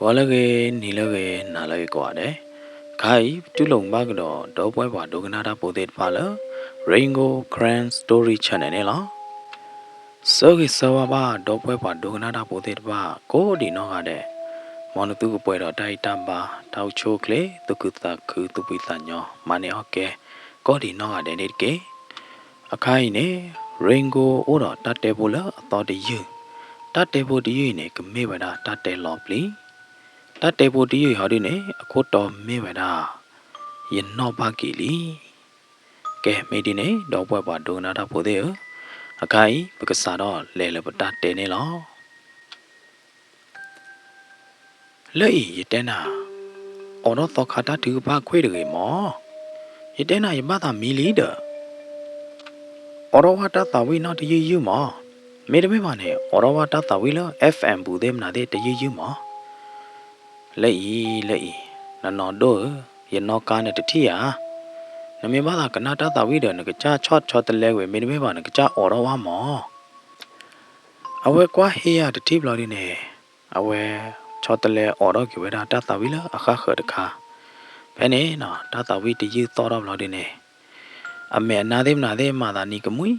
ဂီၤလၢအဂ့ၤ, နံၤလၢအဂ့ၤ, နၤလၢအဂ့ၤကိးဂၤဒဲး, ခါအံၤ ပတူၢ်လိာ်ဘၣ်ကဒီး ဒီပုၢ်ဝဲၢ်ပှၤဒိကနၣ်တၢ်ဖိသ့ၣ်တဖၣ်လၢ Rain Gold Karen Story Channel န့ၣ်လီၤ. ဆၢဂ့ၤဆၢဝါဘၣ် ဒီပုၢ်ဝဲၢ်ပှၤဒိကနၣ်တၢ်ဖိသ့ၣ်တဖၣ် ကိးဒံးနီၢ်ဂၤဒဲး, မ်နသုကပှဲၤဒီးတၢ်အံၤတၢ်ဘါ, တၢ်အိၣ်ဆူၣ်အိၣ်ချ့, သူၣ်ခုသးခု, သူၣ်ဖှံသးညီ, မၤန့ၢ်အီၣ်ကဲ ကိးဒံးနီၢ်ဂၤဒဲးန့ၣ်တက့ၢ်. အခါအံၤန့ၣ် Rain Gold အိၣ်ဒီးတၢ်တဲဖိလၢအသီတယုၢ်, တၢ်တဲဖိတယုၢ်အံၤန့ၣ် ကမ့ၢ်ဝဲဒၣ်တၢ်တဲလီၤပျံၤ, တၢ်တဲဖိတယုၢ်အံၤဟီဒုန့ၣ် အခိၣ်တီမ့ၢ်ဝဲဒၣ် ယနီၣ်ဘၣ်က့ၤလံ. ကဲ မ့ၢ်ဒ်န့ၣ် ဒီပုၢ်ဝဲၢ်ပှၤဒိကနၣ်တၢ်ဖိသ့ၣ်ဧၢ, အခါအံၤ ပကစးထီၣ်လဲၤလၢပတၢ်တဲန့ၣ်လီၤ. လၢအံၤယတဲနၤ, အိးထီၣ်သီခါတၢ်ထုကဖၣ်ခွ့ၣ်တဂ့ၤမး, ယတဲနၤယဘၣ်သးမံလံဒီး အိးထီၣ်ဝဲတၢ်သးဝံၣ်နီၣ်တယုၢ်ယုၢ်မး, မ့တမ့ၢ်ဘၣ်န့ၣ် အိးထီၣ်ဝဲတၢ်သးဝံၣ်လၢ FM ပူၤသ့ၣ်မနုၤသ့ၣ်တယုၢ်ယုၢ်မး. လၢအံၤ လၢအံၤ, နနီၢ်ဒိၣ်ဧၢ, ယနီၣ်ကါနတထံၣ်ဧါ. နမ့ၢ်ဘၣ်သးကနၣ်တၢ်သးဝံၣ်ဒီး နကစၢ်ဆီၣ်ဆီတလဲကွံာ်, မ့တမ့ၢ်ဘၣ် နကစၢ်အိးထီၣ်ဝဲမး. အဝဲကွၢ်ဟ့ၣ်ယၤတထံၣ်ဘျီဒုန့ၣ်, အဝဲဆီတလဲအိးထီၣ်က့ၤဝဲဒၣ်တၢ်သးဝံၣ်လၢအဃၣ်ဃၢၤတခါ, ဖဲန့ၣ်နီၤ တၢ်သးဝံၣ်တယုၢ်သီၣ်ထီၣ်ဘျီဒုန့ၣ်, အမဲာ်အနါသ့ၣ်မနုၤသ့ၣ်မၤသးနံၤကမှံ,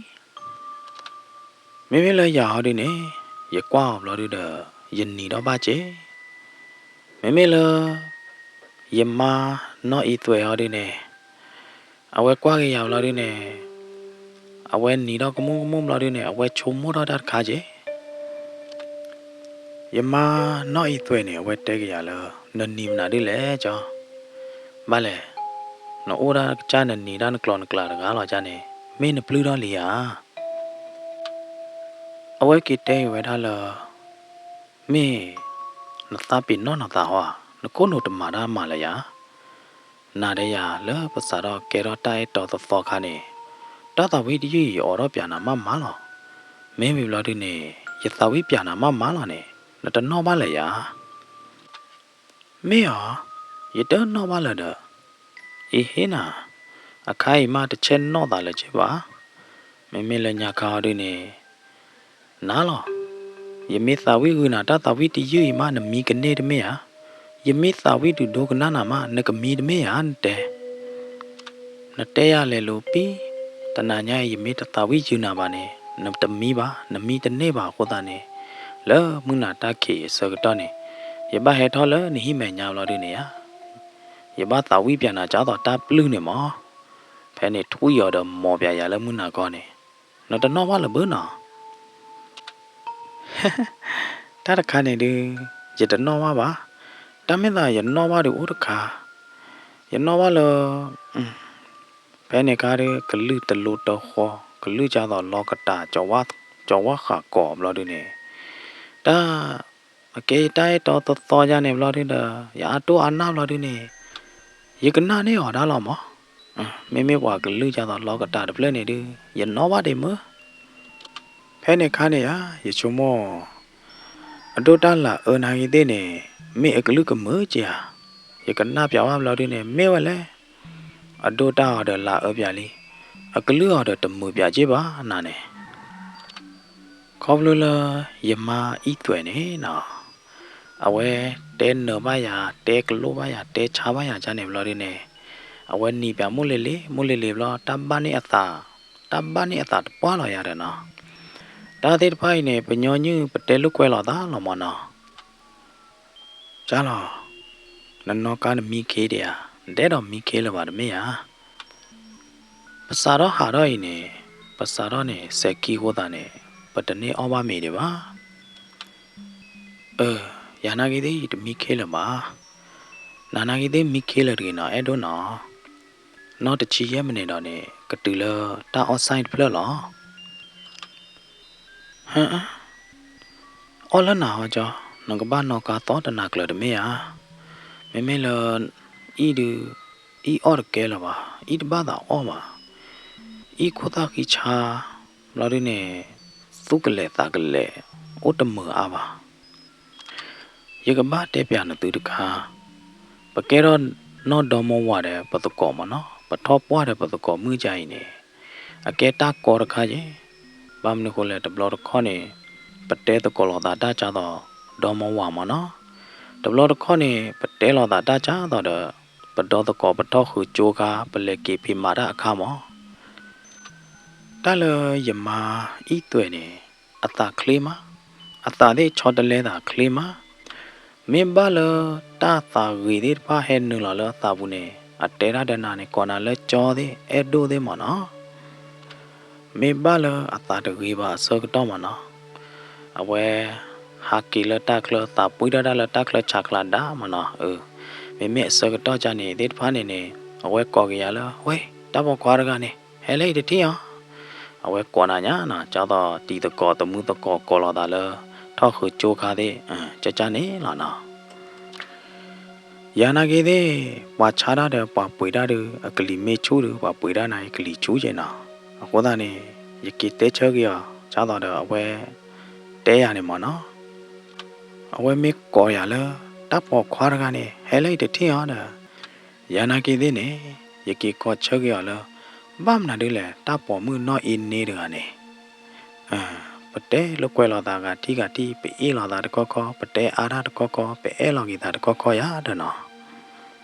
မ့မ့ၢ်လၢယၤဟီဒုန့ၣ်, ယကွၢ်အီၤဘျီဒုဒီး ယနံၤထီၣ်ဘၣ်က့ၤ, မ့မ့ၢ်လၢ ယမါနီၢ်အံသွဲၣ်ဟီဒုန့ၣ်, အဝဲကွၢ်က့ၤယၤဘျီဒုန့ၣ်, အဝဲနံၤထီၣ်ကမူၣ်ကမူၣ်ဘျီဒုန့ၣ် အဝဲဆိကမိၣ်ထီၣ်တၢ်တခါက့ၤ. ယမါနီၢ်အံသွဲၣ်န့ၣ် အဝဲတဲက့ၤယၤလၢ နနံၤမနုၤဒုလဲၣ်ကၠီ, ဘၣ်လဲၣ်, နအိၣ်ဒၣ်ကစၢ်နနံၤဒၣ်နကျိၤနကျဲတဂၤလီၤကၠီန့ၣ် မ့ၢ်နပျုၢ်ထီၣ်လံဧါ. အဝဲက့ၤတဲက့ၤဝဲဒၣ်လၢ မ့ၢ်နသးပ့ၤနီၣ်နသးဟီဧါ, နခိၣ်နူာ်တမၤတၢ်မၤလၢယၤ, နၤဒီးယၤလၢပစးထီၣ်ကဲထီၣ်တၢ်အဲၣ်တီသသီခါန့ၣ်, တၢ်သးဝံၣ်တယုၢ်အံၤယအိးထီၣ်ပၠးနၤမးမးလီၤ. မ့မ့ၢ်ဘျီဒုန့ၣ် ယသးဝံၣ်ပၠးနၤမးမးလီၤန့ၣ် နတနီၣ်ဘၣ်လၢၤယၤ. မ့ၢ်ဧါ, ယတနီၣ်ဘၣ်လၢၤဒီး, အံၤဟ့ၣ်နၤ, အခါအံၤမးတဆဲးနီၣ်သးလၢၤက့ၤဘၣ်. မ့မ့ၢ်လၢညါခါအီၤဒုန့ၣ် နၤလီၤ, ယမ့ၢ်သးဝံၣ်ဂုာ်နၤတၢ်သးဝံၣ်တယုၢ်အံၤမး နမံကန့ၢ်တမ့ၢ်ဧါ. ယမ့ၢ်သးဝံၣ်ဒုးဒိကနၣ်နၤမး နကမံတမ့ၢ်ဧါ နတဲ, နတဲယၤလဲၤလိာ်ပံ, တနၤညါအံၤ ယမ့ၢ်တသးဝံၣ်ယုာ်နၤဘၣ်န့ၣ် နတမံဘၣ်, နမံတန့ၢ်ဘၣ်အဃိသတးန့ၣ်, လၢမုၢ်နၤတၢ်ခံးအဆၢကတီၢ်န့ၣ်, ယဘၣ်ဟဲထီၣ်လၢနဟံၣ်မဲာ်ညါဘျီဒုန့ၣ်ဧါ, ယဘၣ်သးဝံၣ်ပၠးနၤကၢ်သိးတၢ်ပျုၢ်န့ၣ်မး, ဖဲန့ၣ်ထွံၣ်အီၤဒီးမိၤပၠးယၤလၢမုၢ်နၤခီန့ၣ်, နတနီၣ်ဘၣ်လၢၤဘၣ်နီၤ. တၢ်တခါန့ၣ်ဒုး ယတနီၣ်ဘၣ်ဘၣ်. တၢ်မ့ၢ်သးယနီၣ်ဘၣ်ဒုးအိၣ်တခါ, ယနီၣ်ဘၣ်လၢ ဖဲန့ၣ်ခါဒုး ကလုၢ်တလိတဃီ, ကလုၢ်ကၢ်သိးလီကတၢ်, ကၠီၤဝါဃးကီးဘျီဒုန့ၣ်, တၢ် အကဲယတၢ်အဲၣ်တီသသီယါန့ၣ်ဘျီဒုဒီး ယအါတိၢ်အါနၢ်ဘျီဒုန့ၣ်, ယကနၣ်န့ၢ်အီၤဒၣ်လီၤမး. မ့မ့ၢ်ပှၤကလုၢ်ကၢ်သိးလီကတၢ်တဖျၢၣ်န့ၣ်ဒုး ယနီၣ်ဘၣ်ဒံးမး. ဖဲန့ၣ်ခါန့ၣ်ဧါ, ယဆိကမိၣ် အဒိၣ်တၢ်လၢအၢနာ်ဂ့ၤသ့ၣ်န့ၣ် မ့ၢ်အကလုၢ်ကမုာ်က့ဧါ. ယကနၣ်ပၠးဝဲဘျီဒုန့ၣ် မ့ၢ်ဝဲလဲၣ်. အဒိၣ်တၢ်အီၤဒီးလၢအၢပၠးလံ, အကလုၢ်အီၤဒီးတမုာ်ပၠးက့ဘၣ်နၤန့ၣ်. ခီဖျိလၢယမါအံသွဲၣ်န့ၣ်နီၤ, အဝဲတဲနၢၤဘၣ်ယၤ, တဲကလိဘၣ်ယၤ, တဲဆါဘၣ်ယၤကၢ်န့ၣ်ဘျီဒုန့ၣ်, အဝဲနံၤပၠးမိၢ်လ့လ့, မိၢ်လ့လ့ဘျီ တၢ်ဘၣ်န့ၢ်အသး, တၢ်ဘၣ်န့ၢ်အသးတပှၢ်လီၤယၤဒီးနီၤ. တၢ်သ့ၣ်တဖၣ်အံၤန့ၣ် ပညီနုၢ်ပတဲလိာ်ကွဲလိာ်သးလီၤမးနီၤ. ကၢ်လီၤ, နနီၢ်ကါနမံခ့ဒံးဧါ, နတအဲၣ်ဒိးမံခ့လၢၤဘၣ်တမ့ၢ်ဧါ. ပစးထီၣ်ဟးထီၣ်အံၤန့ၣ်, ပစးထီၣ်န့ၣ် စဲးခံဃိသးန့ၣ် ပတန့ၢ်အီၣ်ဘၣ်မ့ၤဒံးဘၣ်. အၢ, ယၤနာ်ဂ့ၤသ့ၣ်ယတမံခ့လၢၤဘၣ်. နၤနာ်ဂ့ၤသ့ၣ်မံခ့လၢၤတဂ့ၤနီၤ, အဲၣ်ဒိးနီၤ. နီၢ်တဆံယဲၢ်မံးနံးဒီးန့ၣ် ကတုၤလၢတၢ်အီၣ်ဆၣ်တဖျၢၣ်လီၤ. ဟၢ, အီၣ်လၢနၤဟီကၠီ, နကဘၣ်နီၢ်ကါသီတနၤကျၢၤတမ့ၢ်ဧါ. မ့မ့ၢ်လၢ အံၣ်ဒုး, အံၣ်အီၣ်တကဲလၢၤဘၣ်, အံၣ်တဘၣ်သးအီၣ်ဘၣ်. အံၣ်ခိၣ်သၣ်ဃံဆါ ဘျီဒုန့ၣ် သူၣ်ကလဲာ်သးကလဲာ် အိၣ်တမုာ်အါဘၣ်. ယကဘၣ်တဲပၠးနသုတခါ, ပကဲထီၣ်နီၢ်ဒီမါဝၤဒီးပသကိးမးနီၤ, ပထီၣ်ပှၢ်ဒီးပသကိးမုၣ်ကါအံၤန့ၣ်, အကဲတၢ်ကီတခါယဲ, ဘၣ်မနုၤဃိလဲၣ် တဘျီတခီၣ်န့ၣ် ပတဲသကိးလိာ်သးတၢ်ကၢ်သိးဒီမါဝၤမးနီၤ, ထ တဘျီတခီၣ်န့ၣ် ပတဲလိာ်သးတၢ်ကၢ်သိးဒီး ပဒီသကိးပထီၣ်ဃုာ်ကၠိခါ ပလဲၤက့ၤဖံးမၤတၢ်အခါမး. တၢ်လၢယမါအံၣ်သွဲၣ်န့ၣ် အသးချ့မး, အသးသ့ၣ်ဆီတလဲသးချ့မး. မ့ၢ်ဘၣ်လၢတၢ်သးဂ့ၤသ့ၣ်တဖၣ်ဟဲနုာ်လီၤလၢအသးပူၤန့ၣ် အတဲဒၣ်ဒီးနၤန့ၣ် ကိးနၤလၢကၠီသ့ၣ် အဲၣ်ဒိၣ်သ့ၣ်မးနီၤ. မ့ၢ်ဘၣ်လၢအသးတဂ့ၤဘၣ်အဆၢကတီၢ်မးနီၤ, အဝဲဟးက့ၤလၢတၢ်ချၢ သးပှံၢ်ထီၣ်တၢ်လၢတၢ်ချၢဆးကျးဒါမးနီၤ. အၢ, မ့မ့ၢ်အဆၢကတီၢ်ကန့ၣ်သ့ၣ်တဖၣ်န့ၣ်န့ၣ် အဝဲကိးက့ၤယၤလၢ ဝဲ, တၢ်ပိာ်ခွါတဂၤန့ၣ် ဟဲလၢအံၤတထံၣ်အီၤ. အဝဲကိးနၤညါနီၤ, ကၢ်သိးတံၤသကိးသမူသကိးကိးလိာ်သးလၢ ထီၣ်ဃုာ်ကၠိခါသ့ၣ် ကၢ်ကၢ်န့ၣ်လီၤနီၤ. ယၤနာ်က့သ့ၣ် ပှၤဆါတၢ်ဒီးပှၤပှ့ၤတၢ်ဒီး အကလံၤမ့ၢ်ဆူၣ်ဒီး ပှၤပှ့ၤတၢ်န့ၣ် ကလံၤဆူၣ်က့နီၤ. အဃိသတးန့ၣ် ယက့ၤတဲဆၢက့ၤအီၤ ကၢ်သိးဒီးအဝဲတဲယၤန့ၣ်မးနီၤ. အဝဲမ့ၢ်ကိးယၤလၢ တၢ်ပိာ်ခွါတဂၤန့ၣ် ဟဲလၢအံၤတထံၣ်အီၤဒီး ယၤနာ်က့သ့ၣ်န့ၣ် ယက့ၤကိးဆၢက့ၤအီၤလၢ ဘၣ်မနုၤဒ်လဲၣ် တၢ်ပိာ်မုၣ်နီၢ်အ့န့တဂၤန့ၣ် ပတဲလိာ်ကွဲလိာ်သးဂၤထံၣ်ဂၤထံၣ် ပအ့ၣ်လိာ်သးတခီခီ ပတဲအါတၢ်တခီခီ ပအဲၣ်လီၤက့ၤသးတခီခီယၤဒီးနီၤ.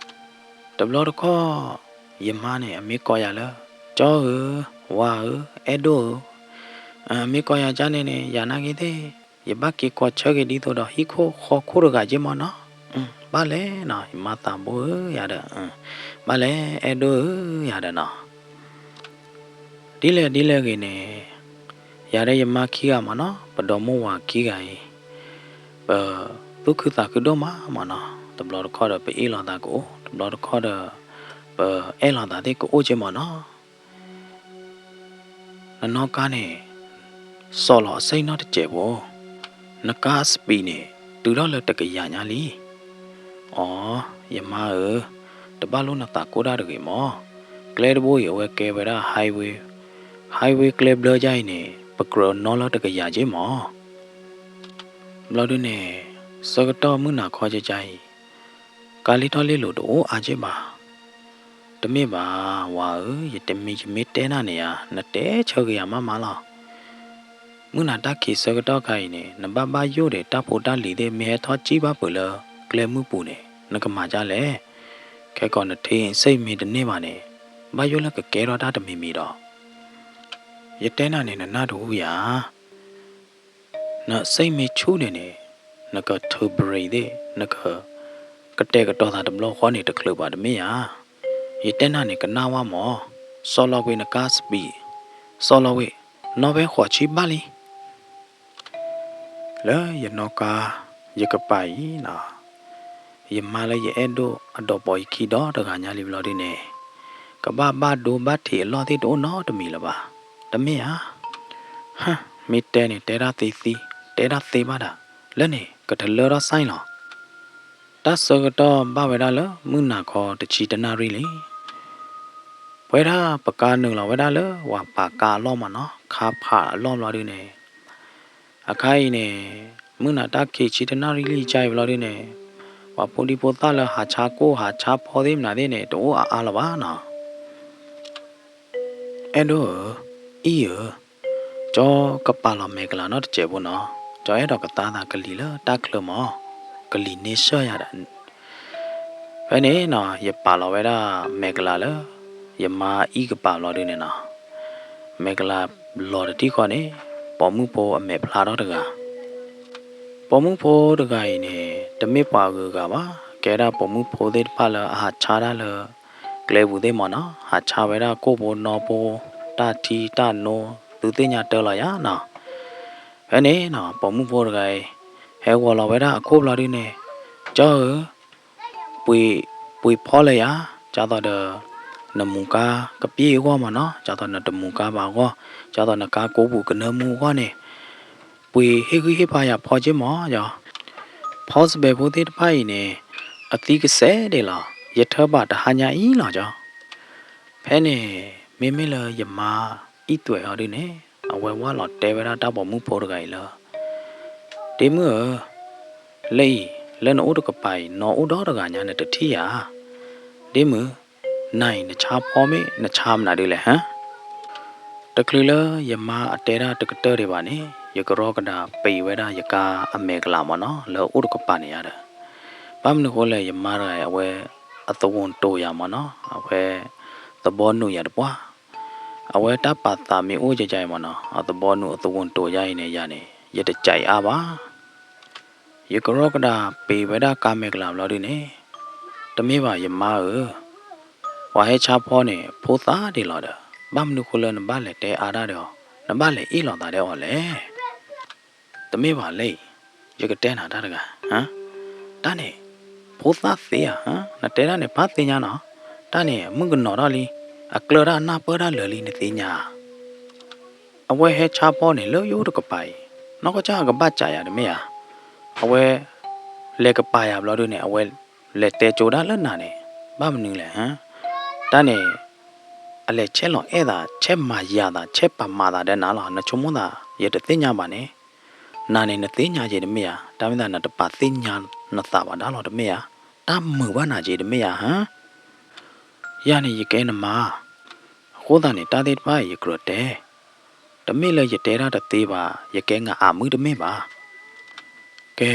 တဘျီတခီၣ် ယမါန့ၣ် အမ့ၢ်ကိးယၤလၢ ကၠီဧၢ, ဝၤဧၢ, အဲၣ်ဒိၣ်ဧၢ, အမ့ၢ်ကိးယၤကၢ်န့ၣ်န့ၣ် ယၤနာ်က့သ့ၣ် ယဘၣ်က့ၤကိးဆၢက့ၤဒ်သိးဒီးဟံၣ်ခိၣ်ဃီခိၣ်တဂၤက့မးနီၤ. ဘၣ်လဲၣ်နီၤ ယမါသးဘိဧၢယၤဒီး, ဘၣ်လဲၣ်အဲၣ်ဒိၣ်ဧၢယၤဒီးနီၤ. ဒ်လဲၣ်ဒ်လဲၣ်ဂ့ၤန့ၣ် ယၤဒီးယမါခံဂၤမးနီၤ ပဒီမိၢ်ဝၤခံဂၤအံၤ ပသူၣ်ခုသးခုဒိၣ်မးမးနီၤ. တဘျီတခီၣ်ဒီးပအ့ၣ်လိာ်သးကအိၣ်, တဘျီတခီၣ်ဒီး ပအဲၣ်လိာ်သးသ့ၣ်ကအိၣ်က့မးနီၤ. နနီၢ်ကါန့ၣ် စီၤလီၤအစ့ၣ်နီတစဲးဖိ, နကါစပံးန့ၣ် တုၤထီၣ်လၢတကယၤညါလံ. အိ, ယမါဧၢ, တဘၣ်လိၣ်နသးကိၢ်တၢ်တဂ့ၤမး. ကျဲတဘိအံၤ အဝဲကဲဝဲဒၣ် highway, highway ကျဲဘျၢကၢ်အံၤန့ၣ် ပကြၢးနီၢ်လၢတကယၤက့မး. ဘျီဒုန့ၣ် ဆၢကတီၢ်မုၢ်နၤခီကၢ်ကၢ်အံၤ ကါလ့ထီၣ်လ့လိၤတအိၣ်အါက့ဘၣ်. တမ့ၢ်ဘၣ် ဝၤဧၢ, ယတမ့ၢ်ယမ့ၢ်တဲနၤန့ၣ်ဧါ, နတဲဆၢက့ၤယၤမးမးလီၤ. မုၢ်နၤတၢ်ခံးဆၢကတီၢ်ခါအံၤန့ၣ် နဘၣ်ဘၣ်ယိၣ်ဒီးတၢ်ဖိတၢ်လံၤသ့ၣ် မ့ၢ်ဟဲထီၣ်စံၣ်ဘၣ်ပှၤလၢကျဲမုၢ်ပူၤန့ၣ် နကမၤဒ်လဲၣ်. ခဲကိာ်နထံစ့ၣ်မ့ၢ်တန့ၢ်ဘၣ်န့ၣ် ဘၣ်ယိၣ်လၢကကဲထီၣ်တၢ်တမံၤမံၤဒီး ယတဲနၤန့ၣ် နနၢ်တဟူဧါ. နစ့ၣ်မ့ၢ်ဆူၣ်န့ၣ်န့ၣ် နကထုး brake သ့ၣ် နက ကတဲာ်ကတီၤသးတဘျီဃီန့ၣ် တချုးဘၣ်တမ့ၢ်ဧါ. ယတဲနၤန့ၣ် ကနၣ်ဝဲမး, စီၤလီၤကွံာ်နကါစပံး, စီၤလီၤကွံာ်, နီၢ်ဖဲဃိးဆံဘၣ်လံ. လၢယနီၢ်ကါ ယကပၤအံၤနီၤ, ယမါလၢယအဲၣ်ဒိၣ်အဒီးပိာ်ယခံဒီတဂၤညါလံဘျီဒုန့ၣ်, ကဘၣ်ဘၣ်ဒိဘၣ်ထံးအလီၢ်သ့ၣ်တအိၣ်နီတမံၤလၢၤဘၣ်. တမ့ၢ်ဧါ. မ့ၢ်တဲန့ၣ် တဲဒၣ်သ့သ့, တဲဒၣ်သ့ဘၣ်ဒၣ်, လၢန့ၣ် ကတလၢထီၣ်စ့ၣ်လီၤ. တၢ်ဆၢကတီၢ်ဘၣ်ဝဲဒၣ်လၢမုၢ်နၤခီတဆံတနၣ်ရံၣ်လံ. ပဝဲဒၣ်ပကါနုာ်လီၤဝဲဒၣ်လၢပှၤပာ်ကါအလီၢ်မးနီၤ, ခါဖးအလီၢ်ဘျီဒုန့ၣ်, အခါအံၤန့ၣ် မုၢ်နၤတၢ်ခံးဆံတနၣ်ရံၣ်လံကၢ်အံၤဘျီဒုန့ၣ်, ပှၤဖိဒံဖိသၣ်လၢဟးဆါကိၣ်ဟးဆါဖီသ့ၣ်မနုၤသ့ၣ်န့ၣ် တအိၣ်အါအါလၢၤဘၣ်နီၤ. အဲၣ်ဒိၣ်ဧၢ, အံၣ်ဧၢ, ကၠီကပာ်လီၤမဲာ်ကလၤနီတစဲးဖိနီၤ, ကၠီအဲၣ်ဒိးကသါသးကလံၤလၢတၢ်ချၢမး, ကလံၤန့ဆၢၣ်ယၤဒီး ဖဲန့ၣ်နီၤ ယပာ်လီၤဝဲဒၣ်မဲာ်ကလၤလၢ ယမါအံၣ်ကပၤဘျီဒုန့ၣ်နီၤ, မဲာ်ကလၤလီၤတထံၣ်ဃီန့ၣ် ပိာ်မုၣ်ဖိအမဲာ်ဖျါထီၣ်တဂၤ. ပိာ်မုၣ်ဖိတဂၤအံၤန့ၣ် တမ့ၢ်ပှၤဂုၤဂၤဘၣ်, ကဲဒၣ်ပိာ်မုၣ်ဖိသ့ၣ်တဖၣ်လၢအဟးဆါတၢ်လၢ ကျဲပူၤသ့ၣ်မးနီၤ, ဟးဆါဝဲဒၣ်ကိၣ်ဖိနီဖိ တၢ်ထံတၢ်နိ သုသ့ၣ်ညါတၢ်လီၤယၤနီၤ. ဖဲန့ၣ်နီၤ ပိာ်မုၣ်ဖိတဂၤအံၤ ဟဲဂီၤလီၤဝဲဒၣ်အခိၣ်ဘျီဒုန့ၣ်, ကၠီဧၢ, ပှ့ၤ, ပှ့ၤဖီလၢယၤ, ကၢ်သိးဒီး နမူကါကပျ့ၢ်အဂီၢ်မးနီၤ, ကၢ်သိးနတမူကါဘၣ်အဂီၢ်, ကၢ်သိးနကါကိးပူၤကနၢမူအဂီၢ်န့ၣ်, ပှ့ၤဟ့ၣ်ဂံၢ်ဟ့ၣ်ဘါယၤဖီက့မး, ယီၤ ဖီစပဲးဖိသ့ၣ်တဖၣ်အံၤန့ၣ် အသံကစဲးဒၣ်လီၤ, ယထၢဘၣ်တဟါညါအံၤလီၤကၠီ. ဖဲန့ၣ် မ့မ့ၢ်လၢယမါအံၣ်သွဲးအီၤဒုန့ၣ် အဝဲဝၢ်လီၤတဲဝဲဒၣ်တၢ်ပိာ်မုၣ်ဖိတဂၤအံၤလၢ ဒ့မုၣ်ဧၢ, လၢအံၤ လၢနအိၣ်တကပၤအံၤ နီၢ်အိၣ်ဒီတဂၤညါနတထံၣ်ဧါ. ဒ့မုၣ်, နၤအံၤနဆါဖီမ့ၢ်နဆါမနုၤဒ်လဲၣ်ဟါ. တချုးလၢယမါအတဲဒၣ်တကတၢၢ်ဒံးဘၣ်န့ၣ် ယကရီကဒါပံာ်ဝဲဒၣ်ယကါအမဲာ်ကလၤမးနီၤ လၢအအိၣ်တကပၤန့ၣ်ယါဒီး ဘၣ်မနုၤဃိလဲၣ် ယမါတဂၤအံၤ အဝဲအသဝူၤတိာ်ယၤမ့ၢ်နီၤ, အဝဲသဘီနုာ်ယၤတပှၢ်, အဝဲတၢ်ပာ်သးမ့ၢ်အိၣ်ကကါအံၤမ့ၢ်နီၤ, အသဘီနုာ်အသဝူၤတိာ်ယၤအံၤန့ၣ် ယၤန့ၣ် ယတကးအံၤအါဘၣ်. ယကရီကဒါပ့ၤဝဲဒၣ်ကါမဲာ်ကလၤဘျီဒုန့ၣ်, တမ့ၢ်ဘၣ်ယမါဧၢ, ပှၤဟဲဆါဖီန့ၣ် ဖိသၣ်ဒံးလီၤဒီး ဘၣ်မနုၤဃိလၢနဘၣ်လဲၤတဲအါတၢ်ဒီးအီၤ, နဘၣ်လဲၤအ့ၣ်လိာ်သးဒီးအီၤလဲၣ်. တမ့ၢ်ဘၣ်လၢအံၤ, ယကတဲနၤတၢ်တဂၤ, တၢ်န့ၣ် ဖိသၣ်သ့ဧါ, နတဲတၢ်န့ၣ် ဖးသ့ၣ်ညါနီၤ, တၢ်န့ၣ် မုၣ်ကနီၤထီၣ်လံ, အကျၢၤတၢ်အနၢ်ပၢၢ်တၢ်လၢာ်လံ နသ့ၣ်ညါဧါ. အဝဲဟဲဆါဖီန့ၣ် လၢယအိၣ်တကပၤအံၤ, နီၢ်ကီၢ်ကၢ်ကဘၣ်ကးယၤတမ့ၢ်ဧါ, အဝဲလဲၤကပၤယၤဘျီဒုန့ၣ် အဝဲလဲၤတဲကၠိဒၣ်လၢနၤန့ၣ်, ဘၣ်မနုၤလဲၣ်, တၢ်န့ၣ် အလဲၤဆဲးလီၤအဲၣ်သး ဆဲးမၤယၤသး ဆဲးပာ်မၤသးဒီးနၤလီၤ. နဆိကမိၣ်သး ယတသ့ၣ်ညါဘၣ်န့ၣ်, နၤန့ၣ်နသ့ၣ်ညါယဲတမ့ၢ်ဧါ, တၢ်မ့ၢ်သးနတပာ်သ့ၣ်ညါနသးဘၣ်ဒၣ်လီၤတမ့ၢ်ဧါ, တၢ်မုာ်ဘၣ်နၤယဲတမ့ၢ်ဧါ, ဟါ ယၤန့ၣ် ယကဲနမါ, အဃိသတးန့ၣ် တၢ်သ့ၣ်တဖၣ်အံၤယကြၢးတဲ, တမ့ၢ်လၢယတဲတၢ်တသ့ဘၣ်, ယကဲနအးမုၣ်တမ့ၢ်ဘၣ်. ကဲ,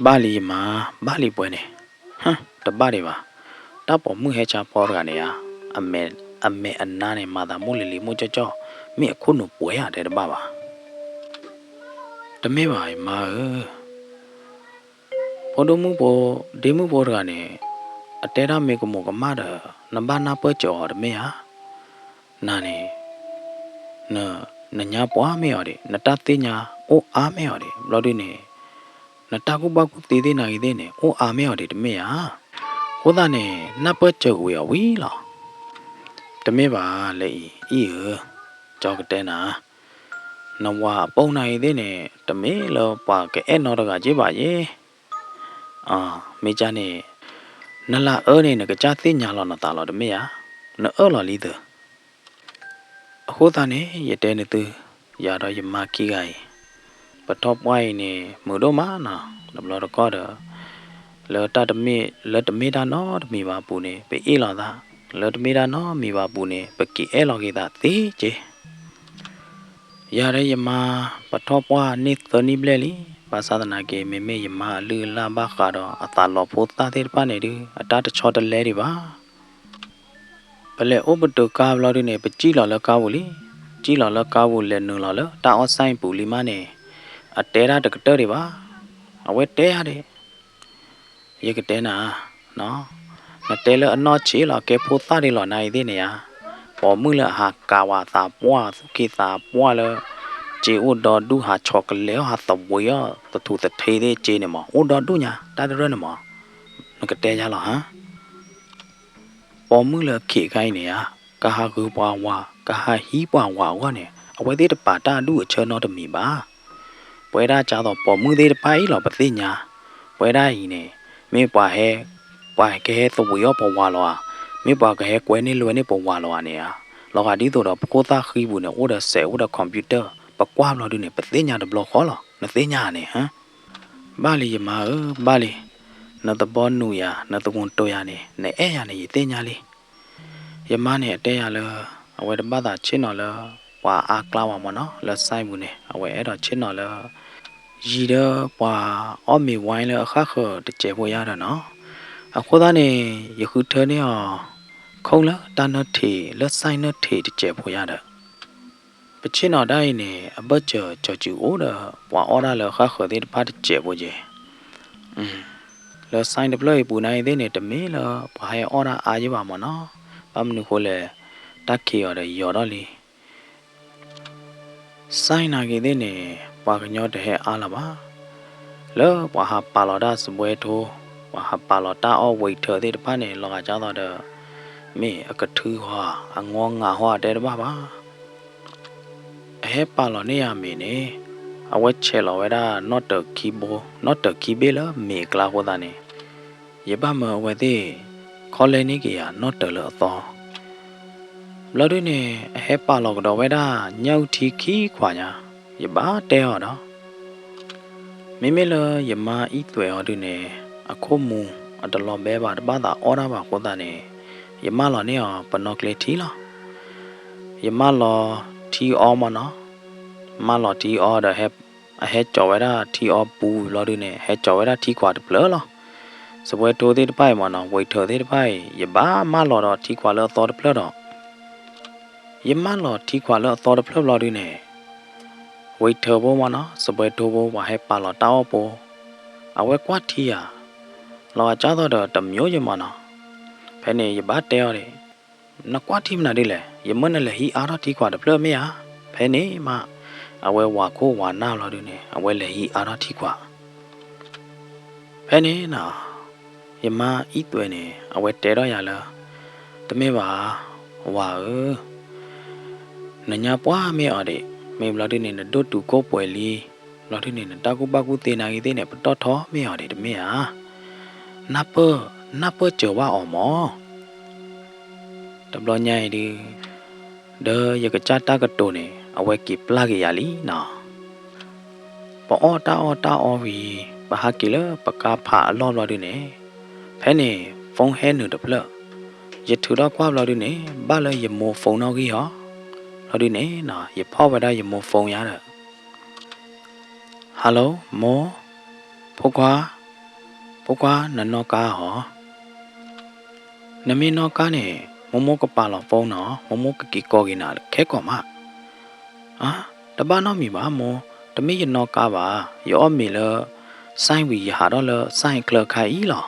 ဘၣ်လံယမါ, ဘၣ်လံပှဲၤန့ၣ်, ဟၢ, တဘၣ်ဒံးဘၣ်, တၢ်ပိာ်မုၣ်ဟဲဆါဖီတဂၤန့ၣ်ဧါ, အမဲာ်, အမဲာ်အနါန့ၣ် မၤသးမိၣ်လံၤလံၤမိၣ်ကၠီၣ်ကၠီၣ်, မ့ၢ်အခိၣ်နူာ်ပှဲၤဧါ တဲတဘၣ်ဘၣ်. တမ့ၢ်ဘၣ်ယမါဧၢ, ဖိဒိၣ်မုၣ်ဖိ, ဒ့မုၣ်ဖိတဂၤန့ၣ်, အတဲတၢ်မ့ၢ်ကမူးကမၣ်ဒီး နဘၣ်နၢ်ပၢၢ်စၢၤအီၤတမ့ၢ်ဧါ. နၤန့ၣ်, န, နညါပှၢ်မ့ၢ်အီၤဒံး, နတၢ်သ့ၣ်ညါအိၣ်အါမ့ၢ်အီၤဒံး, ဘျီဒုန့ၣ်, နတၢ်ကူၣ်ဘၣ်ကူၣ်သ့သ့ၣ်နၤဂ့ၤသ့ၣ်န့ၣ် အိၣ်အါမ့ၢ်အီၤဒံးတမ့ၢ်ဧါ. အဃိသတးန့ၣ် နၢ်ပၢၢ်စၢၤကွံာ်အီၤဝံၤလီၤ. တမ့ၢ်ဘၣ်လၢအံၤ, အံၤဧၢ, ကၠီကတဲနၤ, နဝၤအပိာ်နၤဂ့ၤသ့ၣ်န့ၣ် တမ့ၢ်လၢပှၤကအဲၣ်နီတဂၤက့ဘၣ်ယဲ. မ့ၢ်ကန့ၣ်, နလၢအၢန့ၣ် နကစၢ်သ့ၣ်ညါလီၤနသးလီၤတမ့ၢ်ဧါ, နအၢၣ်လီၤလံသု. အဃိသတးန့ၣ် ယတဲနသု, ယၤဒီးယမါခံဂၤအံၤ, ပထီၣ်ပှၢ်အံၤန့ၣ် မုာ်ဒိၣ်မးနီၤ, တဘျီတခီၣ်ဒီး, လၢတၢ်တမ့ၢ်, လၢတမ့ၢ်တၢ်နီတမံၤဘၣ်အပူၤန့ၣ် ပအ့ၣ်လိာ်သး, လၢတမ့ၢ်တၢ်နီတမံၤဘၣ်အပူၤန့ၣ် ပက့ၤအဲၣ်လီၤက့ၤသးသ့က့. ယၤဒီးယမါ ပထီၣ်ပှၢ်န့ၢ်သၢနံၣ်ဘျဲၣ်လံ, ဘၣ်ဆၣ်သနာ်က့ မ့မ့ၢ်ယမါအလုၢ်အလၢ်ဘၣ်ဃးဒီးအသးလီၤဖိသၣ်သ့ၣ်တဖၣ်န့ၣ်ဒုး အတၢ်တဆီတလဲဒံးဘၣ်. ပလဲၤအိၣ်ပတုာ်ကါဘျီဒုန့ၣ် ပစံၣ်လီၤလၢကါပူၤလံ, စံၣ်လီၤလၢကါပူၤလဲၤနုာ်လီၤလၢတၢ်အီၣ်စဲပူၤလံမးန့ၣ်, အတဲဒၣ်တကတၢၢ်ဒံးဘၣ်. အဝဲတဲယၤဒၣ် ယကတဲနၤ, နတဲလၢအနီၢ်ဆံးလီၤ ကဲဖိသၣ်ဒ်လီၤနၤအံၤသ့ၣ်န့ၣ်ဧါ, ပိာ်မုၣ်လၢအဟးကးဝဲသးပှၢ် သူၣ်က့သးပှၢ်လၢ စ့အိၣ်ဒီဒူၣ် ဟးဆီၣ်ကလဲၤအီၣ် ဟးသဝံးအီၣ် သထူၣ်သထ့သ့ၣ်စ့န့ၣ်မး အိၣ်ဒီဒူၣ်ညါ တၢ်တရၢၣ်န့ၣ်မး, နကတဲယၤလီၤဟါ. ပိာ်မုၣ်လၢအခ့အခါအံၤန့ၣ်ဧါ, ကဟးဂုာ်ပှၤဝၤ ကဟးဟံးပှၤဝၤအဂီၢ်န့ၣ် အဝဲသ့ၣ်တပာ်တၢ်အဒူၣ်အဆၢနီတမံၤဘၣ်. ပဝဲဒၣ်ကသိးပိာ်မုၣ်သ့ၣ်တဖၣ်အံၤလီၤ ပသ့ၣ်ညါ, ပဝဲဒၣ်အံၤန့ၣ် မ့ၢ်ပှၤဟဲ, ပှၤကဟဲသဝံးအီၣ်ပဝၤလီၤဧါ, မ့ၢ်ပှၤကဟဲကွဲန့ၢ်လွဲန့ၢ်ပဝၤလီၤဧါန့ၣ်ဧါ, လီၤဂာ်ဒ်သိးဒီးပခိၣ်သၣ်ဃံပူၤန့ၣ် အိၣ်ဒီးစဲးအိၣ်ဒီး computer ပကွၢ်ဘျီဒုန့ၣ် ပသ့ၣ်ညါတဘျီဃီလီၤ နသ့ၣ်ညါန့ၣ်ဟါ. ဘၣ်လံယမါဧၢ, ဘၣ်လံ, နသဘီနုာ်ယၤ နသဝူၤတိာ်ယၤန့ၣ် နအဲၣ်ယၤန့ၣ် ယသ့ၣ်ညါလံ. ယမါန့ၣ်အတဲယၤလၢ အဝဲတဘၣ်သးဆ့ၣ်နီၤလၢ ပှၤအါကျါဝဲမးနီၤ လၢ site ပူၤန့ၣ် အဝဲအဲၣ်ဒိးဆ့ၣ်နီၤလၢ ယံၤဒီးပှၤအီၣ်မ့ၤဝါလၢအဃၣ်ဃၢၤတစဲးဖိယါဒီးနီၤ. အဃိသတးန့ၣ် ယဃုထၢန့ၢ်အီၤ ခိၣ်လၢတၢ်နၢထံး လၢ site နၢထံးတစဲးဖိယါဒီး ပဆ့ၣ်နီၤတၢ်အံၤန့ၣ် အဘၢၣ်စၢၤ စီၤစုၤအိၣ်ဒီး ပှၤအီၣ်တၢ်လၢအဃၣ်ဃၢၤသ့ၣ်တဖၣ်တစဲးဖိက့ၤ. လၢ site တဖျၢၣ်အံၤပူၤနၤအံၤသ့ၣ်န့ၣ် တမ့ၢ်လၢပှၤဟဲအီၣ်တၢ်အါယံၤဘၣ်မးနီၤ. ဘၣ်မနုၤဃိလဲၣ်, တၢ်ခံးအီၤဒီးယီၤထီၣ်လံ. site နာ်က့ၤသ့ၣ်န့ၣ် ပှၤကညီတဟဲအါလၢၤဘၣ်. လၢပှၤဟးပာ်လီၤတၢ်စားပွဲထိုး, ပှၤဟးပာ်လီၤတၢ်အီၣ် waiter သ့ၣ်တဖၣ်န့ၣ် လီၤဂာ်ဒ်သိးဒီး မ့ၢ်အကထုဟီ, အငီငၤဟီ အတဲတဘၣ်ဘၣ်. အဟဲပာ်လီၤန့ၢ်ယၤမ့ၤန့ၣ် အဝဲဆဲးလီၤဝဲဒၣ်နီၣ်တၢၤခံဘိ, နီၣ်တၢၤခံဘ့ၣ်လၢမ့ၤအကျါအဃိသတးန့ၣ် ယဘၣ်မၢအဝဲသ့ၣ် ခီလဲန့ၢ်က့ၤယၤနီၣ်တၢၤလၢအသီ. ဘျီဒုန့ၣ် အဟဲပာ်လီၤကဒီးဝဲဒၣ် ညၣ်အုၣ်ထံခံခွးညါ, ယဘၣ်တဲအီၤဒီး မ့မ့ၢ်လၢယမါအံၣ်သွဲးအီၤဒုန့ၣ် အခိၣ်မူအတလီၤဘဲဘၣ် တဘၣ်သးအီၣ်တၢ်ဘၣ်အဃိသတးန့ၣ် ယမၢလီၤန့ၢ်အီၤ ပနီၣ်ကျဲထံလီၤ. ယမၢလီၤထံအီမးနီၤ. မၢလီၤထံအီဒီး အဟဲကၠီၤဝဲဒၣ်ထံအီပူၤဘျီဒုန့ၣ် ဟဲကၠီၤဝဲဒၣ်ထံခွးတဖျၢၣ်လီၤ. စပွဲထိသ့ၣ်တဖၣ်အံၤမ့ၢ်နီၤ, ဝံၤထၢၣ်သ့ၣ်တဖၣ်အံၤ ယဘၣ်မၢလီၤဒီးထံခွးလၢအသီတဖျၢၣ်ဒီး ယမၢလီၤထံခွးလၢအသီတဖျၢၣ်ဘျီဒုန့ၣ်, ဝံၤထၢၣ်ဖိမ့ၢ်နီၤ, စပွဲထိဖိ ပှၤဟဲပာ်လီၤတၢ်အီၣ်ဖိ, အဝဲကွၢ်ထံဧါ, လီၤဂာ်ကၢ်သိးဒီးတမံၤယမ့ၢ်နီၤ, ဖဲန့ၣ်ယဘၣ်တဲအီၤဒၣ်, နကွၢ်ထံမနုၤဒ်လဲၣ်, ယမၢနလဲၤဟံးအါထီၣ်ထံခွးတဖျၢၣ်မ့ၢ်ဧါ, ဖဲန့ၣ်မး, အဝဲဝၤခိၣ်ဝၤနၢ်ဘျီဒုန့ၣ် အဝဲလဲၤဟံးအါထီၣ်ထံခွး ဖဲန့ၣ်နီၤ, ယမါအံသွဲၣ်န့ၣ် အဝဲတဲထီၣ်ယၤလၢ, တမ့ၢ်ဘၣ်, ဝၤဧၢ, နညါပှၢ်မ့ၢ်အီၤဒံး, မ့ၢ်ဘျီဒုန့ၣ် နဒိၣ်တုာ်ခိၣ်ပှဲၤလံ, ဘျီဒုန့ၣ် နတၢ်ကူၣ်ဘၣ်ကူၣ်သ့နာ်ဂ့ၤသ့ၣ်န့ၣ် ပတီၢ်ထီမ့ၢ်အီၤဒံးတမ့ၢ်ဧါ, နၢ်ပၢၢ်, နၢ်ပၢၢ်စၢၤဘၣ်အီၤမး တဘျီညါအံၤဒု, ဒီးယကစၢ်တၢ်ကတိၤန့ၣ် အဝဲက့ၤပျၢ်က့ၤယၤလံနီၤ. ပအီၣ်တၢ်အီၣ်တၢ်အီဝံၤ, ပဟးက့ၤလၢပကါဖးအလီၢ်ဘျီဒုန့ၣ်, ဖဲန့ၣ် phone ဟဲနုာ်တဖျၢၣ်, ယထုးထီၣ်ကွၢ်ဘျီဒုန့ၣ် ဘၣ်လၢယမိၢ် phone နီၣ်ဂံၢ်ဟီ, ဘျီဒုန့ၣ်နီၤ ယဖီၣ်ဝဲဒၣ်ယမိၢ် phone ယါဒီး Hello မိၢ်, ဖိခွါ, ဖိခွါ နနီၣ်ကါဧါ. နမ့ၢ်နီၣ်ကါန့ၣ် မိၢ်မိၢ်ကပာ်လီၤ phone နီၤ, မိၢ်မိၢ်ကက့ၤကိးက့ၤနၤခဲကိာ်မး. အါ, တဘၣ်နီတမံၤဘၣ်မိၢ်, တမ့ၢ်ယနီၣ်ကါဘၣ်, ယအီၣ်မ့ၤလၢ ဆိုင် ဝံၤ ယဟးထီၣ်လၢ ဆိုင် ချၢခါအံၤလီၤ.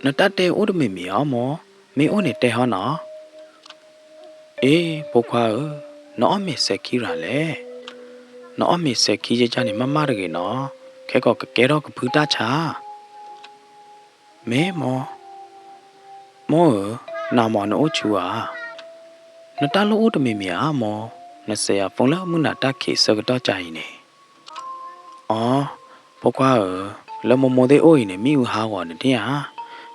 နတၢ်တဲအိၣ်တမံၤမံၤဧါမိၢ်, မ့ၢ်အိၣ်န့ၣ်တဲဟီနီၤ. အ့ ဖိခွါဧၢ, နအီၣ်မ့ၤစဲၤခံရၤလဲၣ်. နအီၣ်မ့ၤစဲၤခံယကၢ်န့ၣ် မးမးတဂ့ၤနီၤ, ခဲကိာ်ကကဲထီၣ်ကဖုတၢ်ဆါ. မ့ၢ်မိၢ်, မိၢ်ဧၢ, နမ့ၢ်နအိၣ်ဆူဧါ. နတၢ်လိၣ်အိၣ်တမံၤမံၤဧါမိၢ်, နစဲးယၤ phone လၢမုၢ်နၤတၢ်ခံးဆၢကတီၢ်ကါအံၤန့ၣ်. အီ, ဖိခွါဧၢ, လၢမိၢ်မိၢ်သ့ၣ်အိၣ်အံၤန့ၣ် မ့ၣ်အူဟးဂီၤနန့ၢ်ဧါ.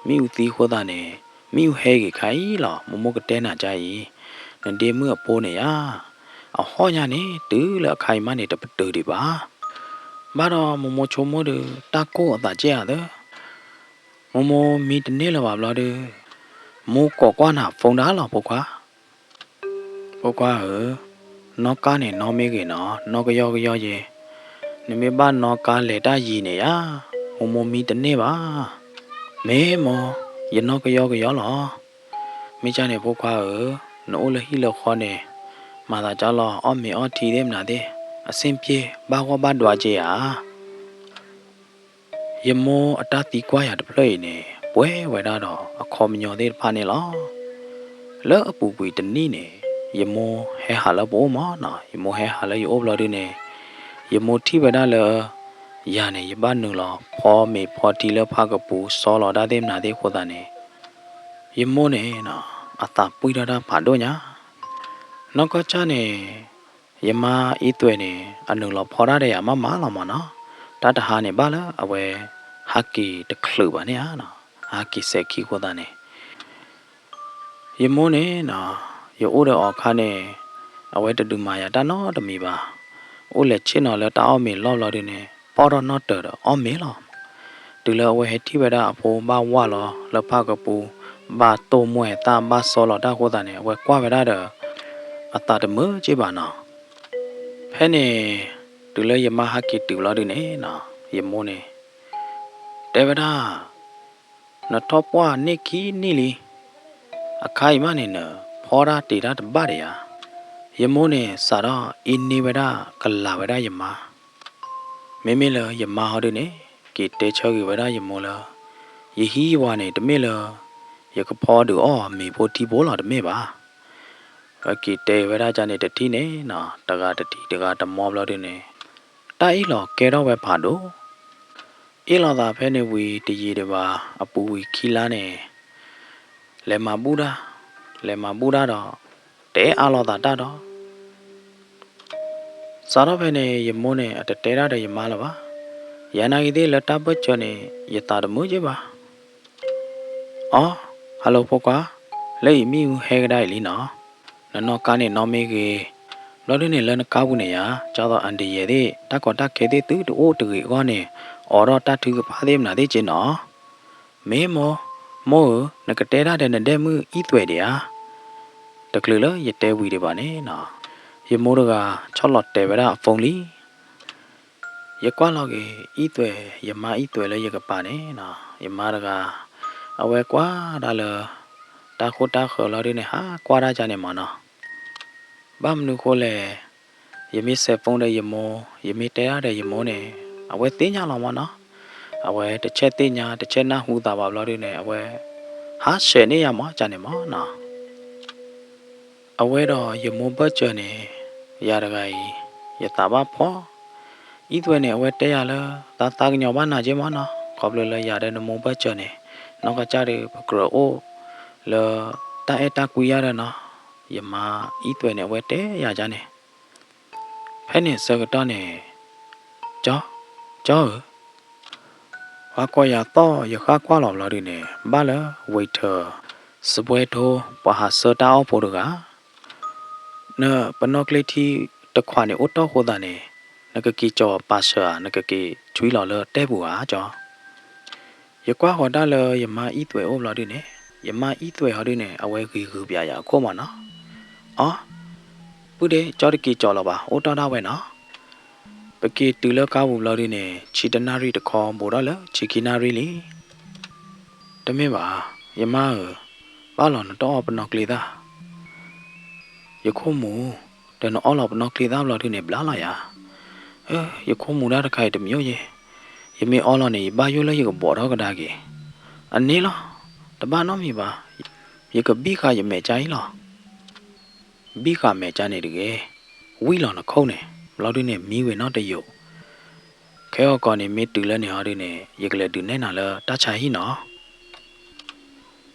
မ့ၣ်အူသံအဃိသတးန့ၣ်, မ့ၣ်အူဟဲဂ့ၤခါအံၤလီၤ, မိၢ်မိၢ်ကတဲနၤကါအံၤ, နဒ့မုၣ်အဖိန့ၣ်ဧါ. အဟီၣ်ညါန့ၣ် တုၤလၢအခါအံၤမးန့ၣ် တပတုာ်ဒံးဘၣ်. ဘၣ်ဒီးမိၢ်မိၢ်ဆိကမိၣ်ဒီး တၢ်ကိၢ်အသးကဲဧါသၢ. မိၢ်မိၢ်မံတန့ၢ်လၢၤဘၣ်ဘျီဒီး, မိၢ်ကိးကွၢ်နၤ phone ဒၣ်လီၤ ဖိခွါ. ဖိခွါဧၢ, နီၣ်ကါန့ၣ်နီၣ်မ့ၢ်ဂ့ၤနီၤ, နီၣ်ကယီကယီယဲ, နမ့ၢ်ဘၣ်နီၣ်ကါလဲၤတၢ်ယံၤန့ၣ်ဧါ, မိၢ်မိၢ်မံတန့ၢ်ဘၣ်. မ့ၢ်မိၢ်, ယနီၣ်ကယီကယီလီၤ. မ့ၢ်ကၢ်န့ၣ်ဖိခွါဧၢ, နအိၣ်လၢဟံၣ်လၢဃီန့ၣ်, မၤသးကၢ်လီၤ အီၣ်မ့ၤအီထံသ့ၣ်မနုၤသ့ၣ်, အဆ့ၣ်ပျ့ၢ်ဘၣ်ဂီၢ်ဘၣ်ဒွးကဲဧါ. ယမိၢ်အတၢ်သံကွၢ်ယၤတဖျၢၣ်အံၤန့ၣ် ပှဲၤဝဲဒၣ်ဒီးအခီပညီသ့ၣ်တဖၣ်န့ၣ်လီၤ. လၢအပူၤကွံာ်တနံၣ်န့ၣ်, ယမိၢ်ဟဲဟးလၢပအိၣ်မးနီၤ, ယမိၢ်ဟဲဟးလၢယအိၣ်ဘျီဒုန့ၣ်, ယမိၢ်ထံၣ်ဝဲဒၣ်လၢ ယၤန့ၣ် ယဘၣ်နုာ်လီၤဖီမ့ၤဖီထံလၢဖၣ်ကပူၤ စီလီၤတၢ်သ့ၣ်မနုၤသ့ၣ်အဃိသတးန့ၣ်, ယမိၢ်န့ၣ်နီၤ အသးပှံၢ်ထီၣ်တၢ်ဖးဒိၣ်ညါ. နီၢ်ကီၢ်ကၢ်န့ၣ် ယမါအံသွဲၣ်န့ၣ် အနုာ်လီၤဖီတၢ်ဒီးယၤမးမးလီၤမးနီၤ, တၢ်တဟါန့ၣ်ဘၣ်လၢအဝဲ ဟးက့ၤတချုးဘၣ်န့ၣ်ဧါနီၤ, ဟးက့ၤစဲးခံအဃိသတးန့ၣ်, ယမိၢ်န့ၣ်နီၤ, ယအိၣ်ဒီးအီၤအခါန့ၣ်, အဝဲတဒုးမၤယၤတၢ်နီတမံၤဘၣ်. အိၣ်လဲၤဆ့ၣ်နီၤလၢတၢ်အီၣ်မ့ၤလီၢ်ဘျီဒုန့ၣ် ပီၢ်ထီၣ်နီၣ်တၢၤဒီးအီၣ်မ့ၤလီၤ. တုၤလၢအဝဲဟဲထံၣ်ဝဲဒၣ်အဖိဘၣ်ဝၢ်လီၤလၢဖၣ်ကပူၤ, ဘၣ်တိၢ်မွဲၢ်သၣ်ဘၣ်စီလီၤတၢ်အဃိသတးန့ၣ် အဝဲကွၢ်ဝဲဒၣ်ဒီး အသးတမုာ်က့ဘၣ်နီၤ. ဖဲန့ၣ် တုၤလၢယမါဟးက့ၤတုၤဘျီဒုန့ၣ်နီၤ, ယမိၢ်န့ၣ် တဲဝဲဒၣ်, နထီၣ်ပှၢ်န့ၢ်ခံနံၣ်လံ, အခါအံၤမးန့ၣ် နဖီတၢ်တ့ၤတၢ်တဘၣ်ဒီးယၤ. ယမိၢ်န့ၣ် စးထီၣ်အ့န့ၢ်ဝဲဒၣ်ကလၤဝဲဒၣ်ယမါ. မ့မ့ၢ်လၢယမါဟီဒုန့ၣ် က့ၤတဲဆၢဂ့ၤဝဲဒၣ်ယမိၢ်လၢ ယဟံးယဝၤန့ၣ် တမ့ၢ်လၢ ယကဖီဒုးအီၣ်မ့ၤဖိထံဖိလီၤတမ့ၢ်ဘၣ်. အက့ၤတဲဝဲဒၣ်ကၢ်န့ၣ်တထံၣ်န့ၣ်နီၤ, တဂၤတထံၣ်တဂၤတမီဘျီဒုန့ၣ်, တၢ်အ့ၣ်လိာ်ကဲထီၣ်ဝဲဖးဒိၣ်. အ့ၣ်လိာ်သးဖဲန့ၣ်ဝံၤတယံာ်ဒံးဘၣ်, အပူၤကွံာ်ခံလါန့ၣ် လဲၤမၤဘူၣ်တၢ်, လဲၤမၤဘူၣ်တၢ်ဒီး တဲအါလိာ်သးတၢ်ဒီး စးထီၣ်ဖဲန့ၣ် ယမိၢ်န့ၣ် အတတဲတၢ်ဒီးယမါလၢၤဘၣ်. ယနာ်ဂ့ၤသ့ၣ်လၢတၢ်ဘၢၣ်စၢၤန့ၣ် ယသးတမုာ်က့ဘၣ်. အီ, hello ဖိခွါ, လၢအံၤမ့ၣ်အူဟဲကဒါအံၤလံနီၤ. နနီၣ်ကါန့ၣ်နီၣ်မ့ၢ်ဂ့ၤ, ဘျီဒုန့ၣ်လၢနကါပူၤန့ၣ်ယါ, ကၢ်သိးအန္တရာယ်သ့ၣ် တၢ်ကီတၢ်ခဲသ့ၣ်သုတအိၣ်တဂ့ၤအဂီၢ်န့ၣ်, အိးထီၣ်တၢ်ထုကဖၣ်သ့ၣ်မနုၤသ့ၣ်က့နီၤ. မ့ၢ်မိၢ်, မိၢ်ဧၢ, နကတဲတၢ်ဒီးနဒဲမုၣ်အံသွဲၣ်ဒံးဧါ. တချုးလၢယတဲဝံၤဒံးဘၣ်န့ၣ်နီၤ, ယမိၢ်တဂၤ ဆီၣ်လီၤတဲာ်ဝဲဒၣ်အ phone လံ. ယကွၢ်လီၤက့ၤ အံၣ်သွဲၣ်, ယမါအံၣ်သွဲၣ်လၢယကပၤန့ၣ်နီၤ, ယမါတဂၤ အဝဲကွၢ်ဒၣ်လၢ တၢ်ဃိတၢ်ဃၢၤလီၤဒုန့ၣ် ဟးကွၢ်ဒၣ်ကန့ၣ်မၢ်နီၤ. ဘၣ်မနုၤဃိလဲၣ်, ယမ့ၢ်စဲးဖိဒီးယမိၢ်, ယမ့ၢ်တဲဒၣ်ဒီးယမိၢ်န့ၣ် အဝဲသ့ၣ်ညါလီၤမၢ်နီၤ. အဝဲတဆဲးသ့ၣ်ညါ တဆဲးနၢ်ဟူသးဘၣ်ဘျီဒုန့ၣ် အဝဲ ဟးဆှဲးန့ၢ်ယၤမၢ်ကန့ၣ်မၢ်နီၤ. အဝဲဒီးယမိၢ်ဘၢၣ်စၢၤန့ၣ် ယၤတဂၤအံၤ ယသးဘၣ်ဖှီၣ်, အံၣ်သွဲၣ်န့ၣ် အဝဲတဲယၤလၢ သးသးကညီၤဘၣ်နၤက့မၢ်နီၤ, ခီဖျိလၢယၤဒီးနမိၢ်ဘၢၣ်စၢၤန့ၣ် နီၢ်ကစၢ်ဒီးပကြၢးအိၣ်လၢ တၢ်အဲၣ်တၢ်ကွံယၤဒီးနီၤ, ယမါအံၣ်သွဲၣ်န့ၣ် အဝဲတဲယၤကန့ၣ်. ဖဲန့ၣ်ဆၢကတီၢ်န့ၣ် ကၠီ, ကၠီဧၢ, ပှၤကွၢ်ယၤသီၣ်ယဃၣ်ကွၢ်လီၤဘျီဒုန့ၣ် ဘၣ်လၢ waiter စပွဲထိ ပှၤဟးဆၢတၢ်အီၣ်ဖိတဂၤ နပနီၣ်ကျ့ထံတခွးန့ၣ် အိၣ်တီၢ်ဃိသးန့ၣ် နကက့ၤကၠီၤပာ်စၢၤဧါ, နကက့ၤဆွံလီၤလၢတဲပူၤဧါ ကၠီ. ယကွၢ်ဃီၤဒၣ်လၢယမါအံၣ်သွဲၣ်အိၣ်ဘျီဒုန့ၣ် ယမါအံၣ်သွဲၣ်ဟီဒုန့ၣ် အဝဲဂံၤဂုၤပၠးယၤအခိၣ်မၢ်နီၤ. အီ, ပုၢ်ဒ့ ကၠီတက့ၤကၠီၤလီၤဘၣ် အိၣ်တီၢ်ဒၣ်ဝဲနီၤ. ပက့ၤတုၤလၢကါပူၤဘျီဒုန့ၣ် ဆံတနၣ်ရံၣ်တခီ ဘူးထီၣ်လၢဆံခံနၣ်ရံၣ်လံ. တမ့ၢ်ဘၣ်, ယမါဧၢ, ဘၣ်လီၤနတအီၣ်ပနီၣ်ကျ့သၣ် ယခိၣ်မူၤ, ဒီးနအီလီၤပနီၣ်ကျ့သၣ်ဘျီဒုန့ၣ် ဘျါလီၤယၤ. အၢ ယခိၣ်မူၤဒၣ်တခါအံၤတမံၤယဲ, ယမ့ၢ်အီလီၤန့ၣ် ယဘၣ်ယိၣ်လၢယကဘိးထီၣ်ကဒါက့ၤ. အန့ၣ်လီၤ, တဘၣ်နီတမံၤဘၣ်, ယကဘံၣ်ဃာ်ယမဲာ်ကါအံၤလီၤ. ဘံၣ်ဃာ်မဲာ်ကါန့ၣ်တဂ့ၤ, ဝံၣ်လီၤနခိၣ်န့ၣ် ဘျီဒုန့ၣ် မံဝဲနီတယိာ်. ခဲဂီၤကီးန့ၣ် မ့ၢ်တုၤလၢန့ၣ်ဟီဒုန့ၣ် ယကလဲၤဒုးနဲၣ်နၤလၢတၢ်ဆါဟံၣ်နီၤ.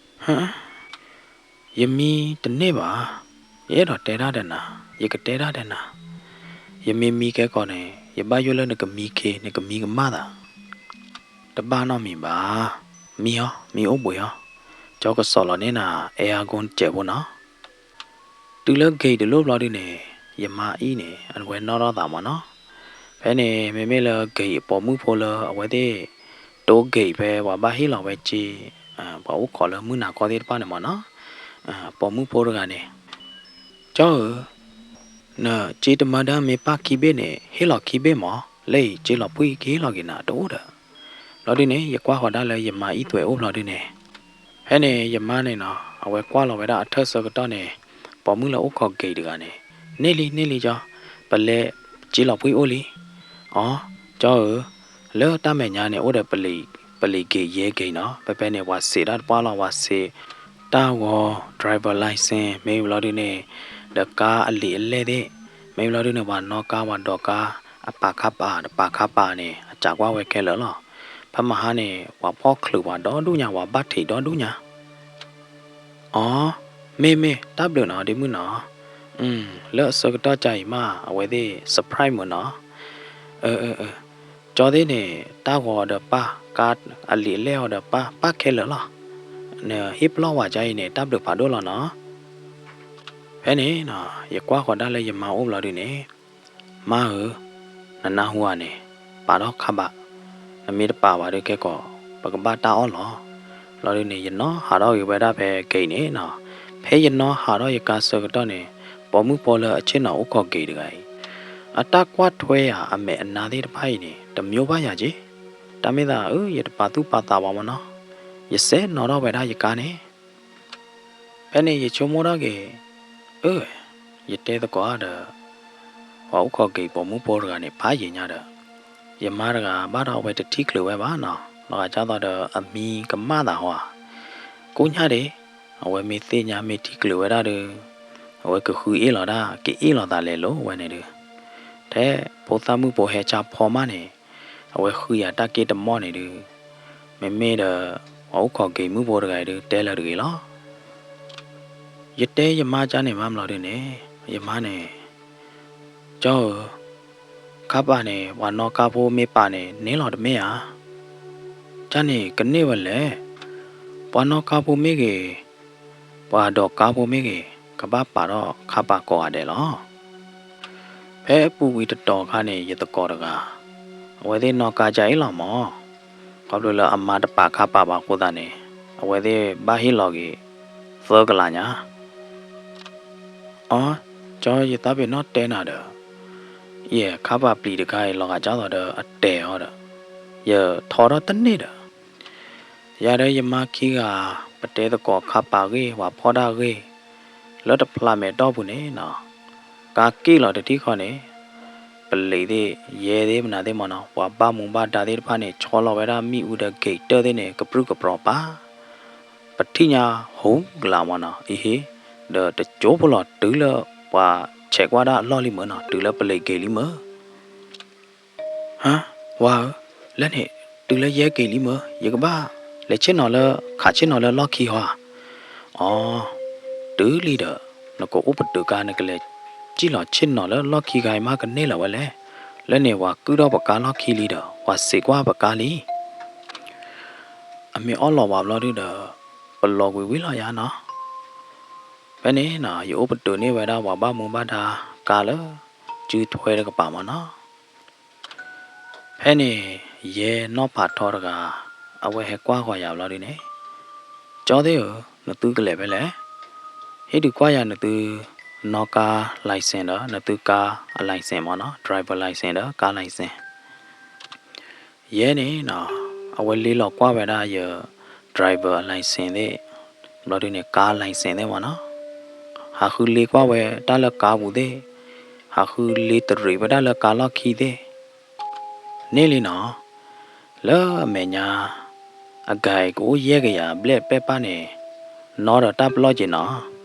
ယမံတန့ၢ်ဘၣ်, ယအဲၣ်ဒိးတဲဒၣ်ဒီးနၤ, ယကတဲဒၣ်ဒီးနၤ, ယမ့ၢ်မံကဲကီးန့ၣ် ယဘၣ်ယိၣ်လၢနကမံခ့ နကမံကမၣ်သး. တဘၣ်နီတမံၤဘၣ်, မံဟီ, မံအိၣ်ဘှံးဟီ, ကၠီကစီၣ်လီၤန့ၢ်နၤ အဲအါကိၢ်စဲးဖိနီၤ. တုၤလၢ gate တလိၣ်ဘျီဒုန့ၣ် ယမါအံၤန့ၣ် အဝဲနီၣ်ထီၣ်သးမၢ်နီၤ. ဖဲန့ၣ် မ့မ့ၢ်လၢ gate ပိာ်မုၣ်ဖိလၢအဝဲသ့ၣ် တိ gate ဖဲပှၤဘၣ်ဟ့ၣ်လီၤဝဲစ့ ပှၤအိၣ်ခိးလၢမုၢ်နၤခီသ့ၣ်တဖၣ်န့ၣ်မၢ်နီၤ, ပိာ်မုၣ်ဖိတဂၤန့ၣ်, ကၠီဧၢ, နစ့တမၢဒၢမ့ၢ်ပၢ်ခံဘ့ၣ်န့ၣ် ဟ့ၣ်လီၤခံဘ့ၣ်မၢ်, လၢအံၤ စ့လီၤဖှံကဟ့ၣ်လီၤက့ၤနၤတအိၣ်ဒီး. ဘျီဒုန့ၣ် ယကွၢ်ဃီၤဒၣ်လၢယမါအံၣ်သွဲၣ်အိၣ်ဘျီဒုန့ၣ်, ဖဲန့ၣ် ယမါန့ၣ်နီၤ အဝဲကွၢ်လီၤဝဲဒၣ်အထၢၣ်ဆၢကတီၢ်န့ၣ် ပိာ်မုၣ်လၢအိၣ်ခိး gate တဂၤန့ၣ်, န့ၢ်လံ န့ၢ်လံကၠီ, ပလဲၤ စ့လီၤဖှံအိၣ်လံ. အီ, ကၠီဧၢ, လၢတၢ်မဲာ်ညါန့ၣ် အိၣ်ဒီးပလံၤ gate ယဲၢ် gate နီၤ, ဖဲဖဲန့ၣ် ပှၤစံးတၢ်တပှၢ်လီၤ, ပှၤစံးတၢ်ဂီၤ driver license မ့ၢ်ဘျီဒုန့ၣ်, ဒီးကါအလံာ်အလဲၢ်သ့ၣ်, မ့ၢ်ဘျီဒုန့ၣ် ပှၤနီၣ်ကါ ပှၤဒိးကါ အပာ်ခါပာ် တပာ်ခါပာ်န့ၣ် အစံးကွၢ်ဝဲခဲလၢာ်လီၤ. ဖဲမဟါန့ၣ် ပှၤဖီၣ်ချုးပှၤဒီဒူၣ်ညါ ပှၤဘၣ်ထံးဒီဒူၣ်ညါ. အီ, မ့ၢ်မ့ၢ် တၢ်ဘျုးနီၤ ဒ့မုၣ်နီၤ, လၢအဆၢကတီၢ်ကါအံၤမး အဝဲသ့ၣ် surprise မုာ်နီၤ. အၢ အၢ အၢ, ကၠီသ့ၣ်န့ၣ် တၢ်ဂီၤအီၤဒီးပၢ်, ကါအလံာ်အလဲၢ်အီၤဒီးပၢ်, ပၢ်ခဲလၢာ်လီၤ. နဟ့ၣ်ပလီၢ်ဝဲကါအံၤန့ၣ် တၢ်ဘျုးဖးဒိၣ်လီၤနီၤ. ဖဲန့ၣ်နီၤ ယကွၢ်ဃီၤဒၣ်လၢယမါအိၣ်ဘျီဒုန့ၣ်, မါဧၢ, နနၢ်ဟူဧါန့ၣ်, ပာ်ထီၣ်ခါဘၣ်, နမ့ၢ်တပာ်ဘၣ်ဒုးကဲကီး ပကဘၣ်တၢ်အီၣ်လီၤ. ဘျီဒုန့ၣ် ယနီၣ်ဟးထီၣ်က့ၤဝဲဒၣ်ဖဲ gate န့ၣ်နီၤ. ဖဲယနီၣ်ဟးထီၣ်ယကါဆၢကတီၢ်န့ၣ် ပိာ်မုၣ်ဖိလၢအဆ့ၣ်နီၤအိၣ်ခိး gate တဂၤအံၤ, အတၢ်ကွၢ်ထွဲယၤအမဲာ်အနါသ့ၣ်တဖၣ်အံၤန့ၣ် တမံၤဘၣ်ယၤက့, တၢ်မ့ၢ်သးအၢ ယတပာ်သူၣ်ပာ်သးဘၣ်မၢ်နီၤ, ယစဲးနီၣ်ထီၣ်ဝဲဒၣ်ယကါန့ၣ်. ဖဲန့ၣ်ယဆိကမိၣ်ထီၣ်က့ၤ, အၢ, ယတဲသကိးဒီး ပှၤအိၣ်ခိး gate ပိာ်မုၣ်ဖိတဂၤန့ၣ် ဖးယံာ်ညါဒီး, ယမါတဂၤဘၣ်ဒီးအဝဲတထံၣ်ချုးဝဲဘၣ်နီၤ, လီၤဂာ်ဒ်သိးဒီးအမံကမၣ်သးဟီဧါ. ကိးညါဒ့ၣ်, အဝဲမ့ၢ်သ့ၣ်ညါမ့ၢ်ထံၣ်ချုးဝဲဒၣ်ဒီး အဝဲကဃုအ့ၣ်လီၤဒၣ် ကအ့ၣ်လီၤသးလဲၤလိၤဝဲန့ၣ်ဒုး, ထဲဖိသၣ်မုၣ်ဖိဟဲဆါဖီမးန့ၣ် အဝဲဃုယၤတၢ်က့ၢ်တမီၢ်န့ၣ်ဒုး, မ့မ့ၢ်ဒီး ပှၤအိၣ်ခိး gate မုၣ်ဖိတဂၤအံၤဒုး တဲလၢၤတဂ့ၤလီၤ. ယတဲယမါကါန့ၣ်မးဘျီဒုန့ၣ်, ယမါန့ၣ်, ကၠီဧၢ, ခါပာ်န့ၣ် ပှၤနီၣ်ကါဖိမ့ၢ်ပာ်န့ၣ် န့ၢ်လီၤတမ့ၢ်ဧါ. ကၠီန့ၣ် ကန့ၢ်ဝဲလဲၣ်, ပှၤနီၣ်ကါဖိမ့ၢ်ဂ့ၤ, ပှၤဒိးကါဖိမ့ၢ်ဂ့ၤ, ကဘၣ်ပာ်ထီၣ်ခါပာ်ကိးဂၤဒဲးလီၤ. ဖဲအပူၤကွံာ်တတီၤခါန့ၣ် ယသကိးတဂၤ, အဝဲသ့ၣ်နီၣ်ကါကၠီအံၤလီၤမၢ်, ခီဖျိလၢအမါတပာ်ခါပာ်ဘၣ်အဃိသတးန့ၣ် အဝဲသ့ၣ်ဘၣ်ဟ့ၣ်လီၤက့ၤ သၢကလးညါ. အီ, ကၠီ ယသးပ့ၤနီၣ်တဲနၤဒီး, ယခါပာ်ပျံၤတခါအံၤ လီၤဂာ်ကၢ်သိးဒီးအတဲာ်အီၤဒီး ယထီထီၣ်တန့ၢ်ဒီး ယၤဒီးယမါခံဂၤ ပတဲသကိးခါပာ်ဂ့ၢ် ပှၤဖီၣ်တၢ်ဂ့ၢ် လၢတဖျးမဲာ်တီၢ်ပူၤန့ၣ်နီၤ, ကါက့ၣ်လီၤတထံၣ်ဃီန့ၣ် ပလံၤသ့ၣ် ယဲသ့ၣ်မနုၤသ့ၣ်မ့ၢ်နီၤ ပှၤဘၣ်မူဘၣ်ဒါသ့ၣ်တဖၣ်န့ၣ် ဆီလီၤဝဲဒၣ်မ့ၣ်အူဒီး gate တၢၢ်သ့ၣ်န့ၣ် ကပြုၢ်ကပြီၤပာ် ပထံၣ်ညါဟူးကလးမ့ၢ်နီၤ အံၤဟ့ၣ် ဒီးတကၠိဖိလီၤတုၤလၢပှၤဆဲးကွၢ်ဒၣ်အလီၢ်လံမ့ၢ်နီၤ တုၤလၢပလံၤ gate လံမ့ၢ် ဟါ, ဝၤဧၢ, လၢန့ၣ် တုၤလၢယဲ gate လံမ့ၢ် ယကဘၣ်လဲၤဆ့ၣ်နီၤလၢ ခးဆ့ၣ်နီၤလၢလီၢ်ခံဟီဧါ. အီ, တုၤလံဒီး နကအိၣ်ပတုာ်ကါ နကလဲၤစံၣ်လီၤဆ့ၣ်နီၤလၢလီၢ်ခံဂၤအံၤမး ကန့ၢ်လၢၤဝဲလဲၣ်. လၢန့ၣ် ပှၤကုၢ်ထီၣ်ပကါလီၢ်ခံလံဒီး ပှၤစံးကွၢ်ပကါလံ အမ့ၢ်အီၣ်လီၤဝဲဘျီဒုဒီး ပလီၤကွံာ်ဝံၤလီၤယၤနီၤ. ဖဲန့ၣ်နီၤ ယအိၣ်ပတုာ်န့ၢ်ဝဲဒၣ်ပှၤဘၣ်မူဘၣ်ဒါကါလၢ စုထွဲတကပၤမ့ၢ်နီၤ. ဖဲန့ၣ် ယဲနီၢ်ဖးထီတဂၤ အဝဲဟဲကွၢ်ဃီၤယၤဘျီဒုန့ၣ်, ကၠီသ့ၣ်ဧၢ, နသုကလဲၤဖဲလဲၣ်. ဟ့ၣ်ဒုးကွၢ်ယၤနသု နီၣ်ကါ license ဒီး နသုကါအ license မ့ၢ်နီၤ, driver license ဒီးကါ license. ယဲန့ၣ်နီၤ အဝဲလ့လီၤကွၢ်ဝဲဒၣ်ယ driver license သ့ၣ်, ဘျီဒုန့ၣ် ကါ license သ့ၣ်မ့ၢ်နီၤ, ဟးဃုလ့ကွၢ်ဝဲတၢ်လၢကါပူၤသ့ၣ်, ဟးဃုလ့တရံးဝဲဒၣ်လၢကါလီၢ်ခံသ့ၣ် န့ၣ်လံနီၤ. လၢအမဲာ်ညါ အဂၤအံၤကအိၣ်ယဲၢ်ကယၤဘျဲၣ်ပဲၢ်ပၢ်န့ၣ် နီၣ်ဒီးတၢ်ပလီၢ်က့ၤနီၤ.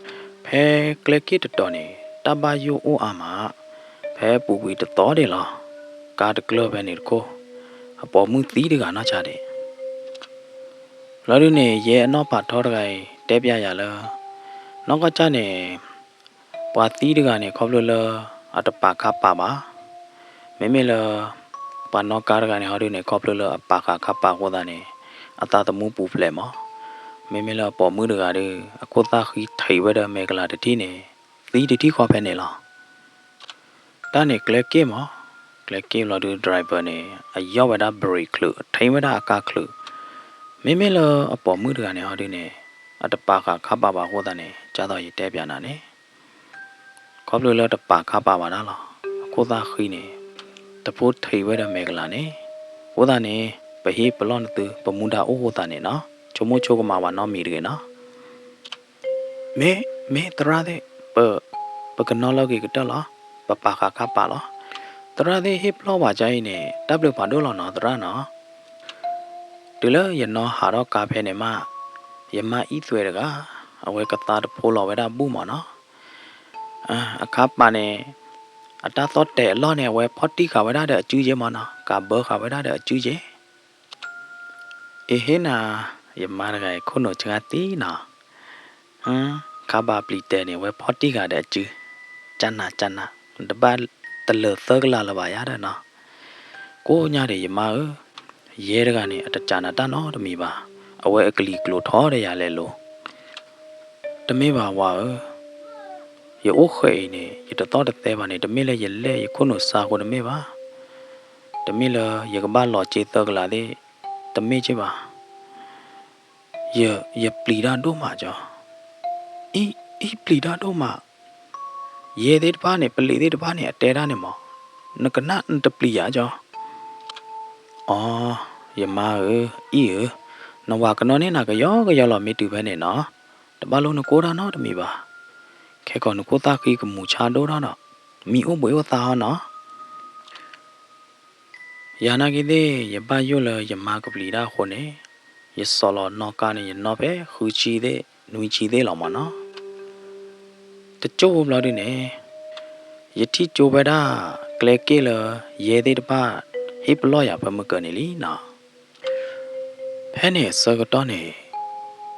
ဖဲကျဲက့ၣ်တတီၤန့ၣ် တၢ်ဘၣ်ယိၣ်အိၣ်အါမး, ဖဲပူၤကွံာ်တသီဒံးလီၤ. ကါတကျၢၢ်ဖဲန့ၣ်တခိၣ် အပိာ်မုၣ်သံတဂၤနီၢ်ဆါဒံး. လီၤဒုန့ၣ် ယဲအနီၢ်ဖးထီတဂၤအံၤ တဲပျးယၤလၢ နီၢ်ကီၢ်ကၢ်န့ၣ် ပှၤသံတဂၤန့ၣ် ခီဖျိလၢ အတပာ်ခါပာ်ဘၣ်. မ့မ့ၢ်လၢ ပှၤနီၣ်ကါတဂၤန့ၣ် ဟီဒုန့ၣ် ခီဖျိလၢအပာ်ဃာ်ခါပာ်အဃိသတးန့ၣ် အသးသမူပူၤဖျဲးမး. မ့မ့ၢ်လၢအပိာ်မုၣ်တဂၤဒီး အခိၣ်သၣ်ဃံထံးဝဲဒီးမဲာ်ကလၤတထံၣ်န့ၣ် သံတထံၣ်ဃီဖဲန့ၣ်လီၤ. တၢ်န့ၣ်ကျဲက့ၣ်မး, ကျဲက့ၣ်ဘျီဒု driver န့ၣ် အယီၢ်ဝဲဒၣ် brake ချုး အထံၣ်ဝဲဒၣ်အကါချုး. မ့မ့ၢ်လၢအပိာ်မုၣ်တဂၤန့ၣ် ဟီဒုန့ၣ် အတပာ်ဃာ်ခါပာ်ဘၣ်အဃိသတးန့ၣ် ကၢ်သိးယတဲပျးနၤန့ၣ် ခီဖျိလၢတပာ်ခါပာ်ဘၣ်တၢ်လီၤ. အခိၣ်သၣ်ဃံန့ၣ် တဖိထံးဝဲဒီးမဲာ်ကလၤန့ၣ် အဃိသတးန့ၣ် ပဟ့ၣ်ပလီၢ်နသု ပမူဒါအိၣ်အဃိသတးန့ၣ်နီၤ ဆိကမိၣ်ဆိကမးဘၣ်နီတမံၤတဂ့ၤနီၤ. မ့ၢ် မ့ၢ်သရၣ်သ့ၣ် ပ ပကနီၣ်လၢအဂ့ၤကတၢၢ်လီၤ. ပပာ်ဃာ်ခါပာ်လီၤ. သရၣ်သ့ၣ်ဟ့ၣ်ပလီၢ်ဝဲဒ်အံၤန့ၣ် တၢ်ဘျုးဖးဒိၣ်လီၤနီၤ သရၣ်နီၤ. တုၤလၢယနီၣ်ဟးထီၣ်ကါဖဲန့ၣ်မး ယမါအံၣ်သွဲးတဂၤ အဝဲကသါတဖိလီၤဝဲဒၣ်ဘူၣ်မးနီၤ. အခါပာ်န့ၣ် အတၢ်သီၣ်တဲာ်အလီၢ်န့ၣ် အဝဲဖီၣ်တံၢ်ဃာ်ဝဲဒၣ်ဒီးအစုယဲၢ်မးနီၤ ကးဘၢဃာ်ဝဲဒၣ်ဒီးအစုယဲၢ် အ့ဟ့ၣ်နၤ ယမါတဂၤအံၤ ခိၣ်နူာ်ဆှါသံနီၤ. ခါဘၣ်ပျံၤတဲာ်န့ၣ် အဝဲဖီၣ်တံၢ်ဃာ်ဒီးအစု, ကနၣ်ကနၣ်, တဘၣ်တလၢာ်သၢကလးလၢၤဘၣ်ယၤဒီးနီၤ. ကိးညါဒံးယမါဧၢ, ယဲတဂၤန့ၣ် အတကးနၤတၢ်နီတမံၤဘၣ်, အဝဲအကလံၤကျိၤထီဒီးယၤလဲၤလိၤ တမ့ၢ်ဘၣ်ဝၤဧၢ, ယအိၣ်ဃဲးအံၤန့ၣ် ယတသီၣ်တသဲဘၣ်န့ၣ် တမ့ၢ်လၢယလဲၢ်ယခိၣ်နူာ်ဆှါအဃိတမ့ၢ်ဘၣ်, တမ့ၢ်လၢယကဘၣ်လီၤစ့သၢကလးသ့ၣ် တမ့ၢ်က့ဘၣ်. ယ ယပျံၤတၢ်ဒိၣ်မးကၠီ, အံၤ အံၤပျံၤတၢ်ဒိၣ်မး, ယဲသ့ၣ်တဖၣ်န့ၣ် ပလံၤသ့ၣ်တဖၣ်န့ၣ် အတဲတၢ်န့ၣ်မး, နကနၣ်နတပျံၤယၤကၠီ. အိ, ယမါဧၢ, အံၤဧၢ, နဝၤကနီၣ်န့ၢ်နၤကယီကယီလီၤ မ့ၢ်တုၤဖဲန့ၣ်နီၤ, တဘၣ်လိနကိၢ်တၢ်နီတမံၤဘၣ်. ခဲကီးနခိၣ်သၣ်ဃံကမူၤဆါဒိၣ်ထီၣ်ဒီး မံအိၣ်ဘှံးအိၣ်သါအီၤနီၤ. ယၤနာ်က့သ့ၣ် ယဘၣ်ယိၣ်လၢယမါကပျံၤတၢ်အဃိန့ၣ်, ယစီၤလီၤနီၣ်ကါန့ၣ် ယနီၣ်ဖဲဃုဆံသ့ၣ် နွံဆံသ့ၣ်လီၤမးနီၤ. တကၠိဖိဘျီဒုန့ၣ်, ယထံၣ်ကၠိဝဲဒၣ် ကျဲက့ၣ်လၢ ယဲသ့ၣ်တဖၣ် ဟ့ၣ်ပလီၢ်ယၤဖဲမုၢ်ကၢၤန့ၣ်လံနီၤ. ဖဲန့ၣ်အဆၢကတီၢ်န့ၣ်,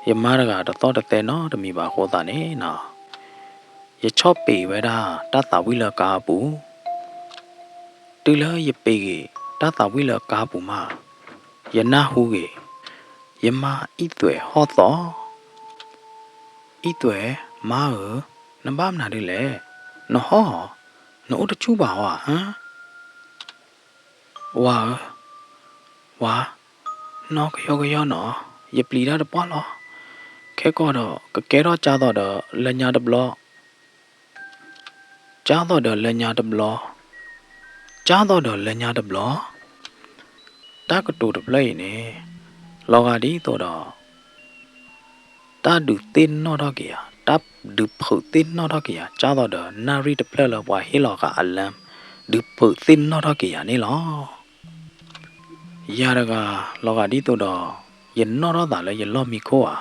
ယမါတဂၤတသီၣ်တသဲနီတမံၤဘၣ်အဃိသတးန့ၣ်နီၤ, ယဆီၣ်ပ့ၤဝဲဒၣ်တၢ်သးဝံၣ်လၢကါအပူၤ, တုၤလၢယပ့ၤဂ့ၤတၢ်သးဝံၣ်လၢကါပူၤမး, ယနၢ်ဟူဂ့ၤ, ယမါအံၣ်သွဲးဟီၣ်သီၣ်, အံၣ်သွဲး, မါဧၢ, နဘၣ်မနုၤဒ်လဲၣ်, နဟီၣ်, နအိၣ်တဆူၣ်ဘၣ်ဧါ, ဟါ ဝၤဧၢ, ဝၤ, နီၣ်ကယီကယီနီၤ, ယပျံၤတၢ်တပှၢ်လီၤ. ခဲကီးဒီး ကကဲထီၣ်ကၢ်သိးဒီးလၢညါတဘျီ, ကၢ်သိးဒီးလၢညါတဘျီ, ကၢ်သိးဒီးလၢညါတဘျီ တၢ်ကတိၤတဖျၢၣ်အံၤန့ၣ် လီၤဂာ်ဒ်သိးဒီး တၢ်ဒုးသ့ၣ်နီၣ်ထီၣ်က့ၤယၤ, တၢ်ဒုးဖုးသ့ၣ်နီၣ်ထီၣ်က့ၤယၤ, ကၢ်သိးဒီးနၣ်ရံၣ်တဖျၢၣ်လၢပှၤဟ့ၣ်လီၤဃာ်အလၢ ဒုးဖုးသ့ၣ်နီၣ်ထီၣ်က့ၤယၤန့ၣ်လီၤ. ယၤတဂၤ လီၤဂာ်ဒ်သိးဒီး ယနီၣ်ထီၣ်သးလၢယလီၢ်မံခိၣ်ဧါ.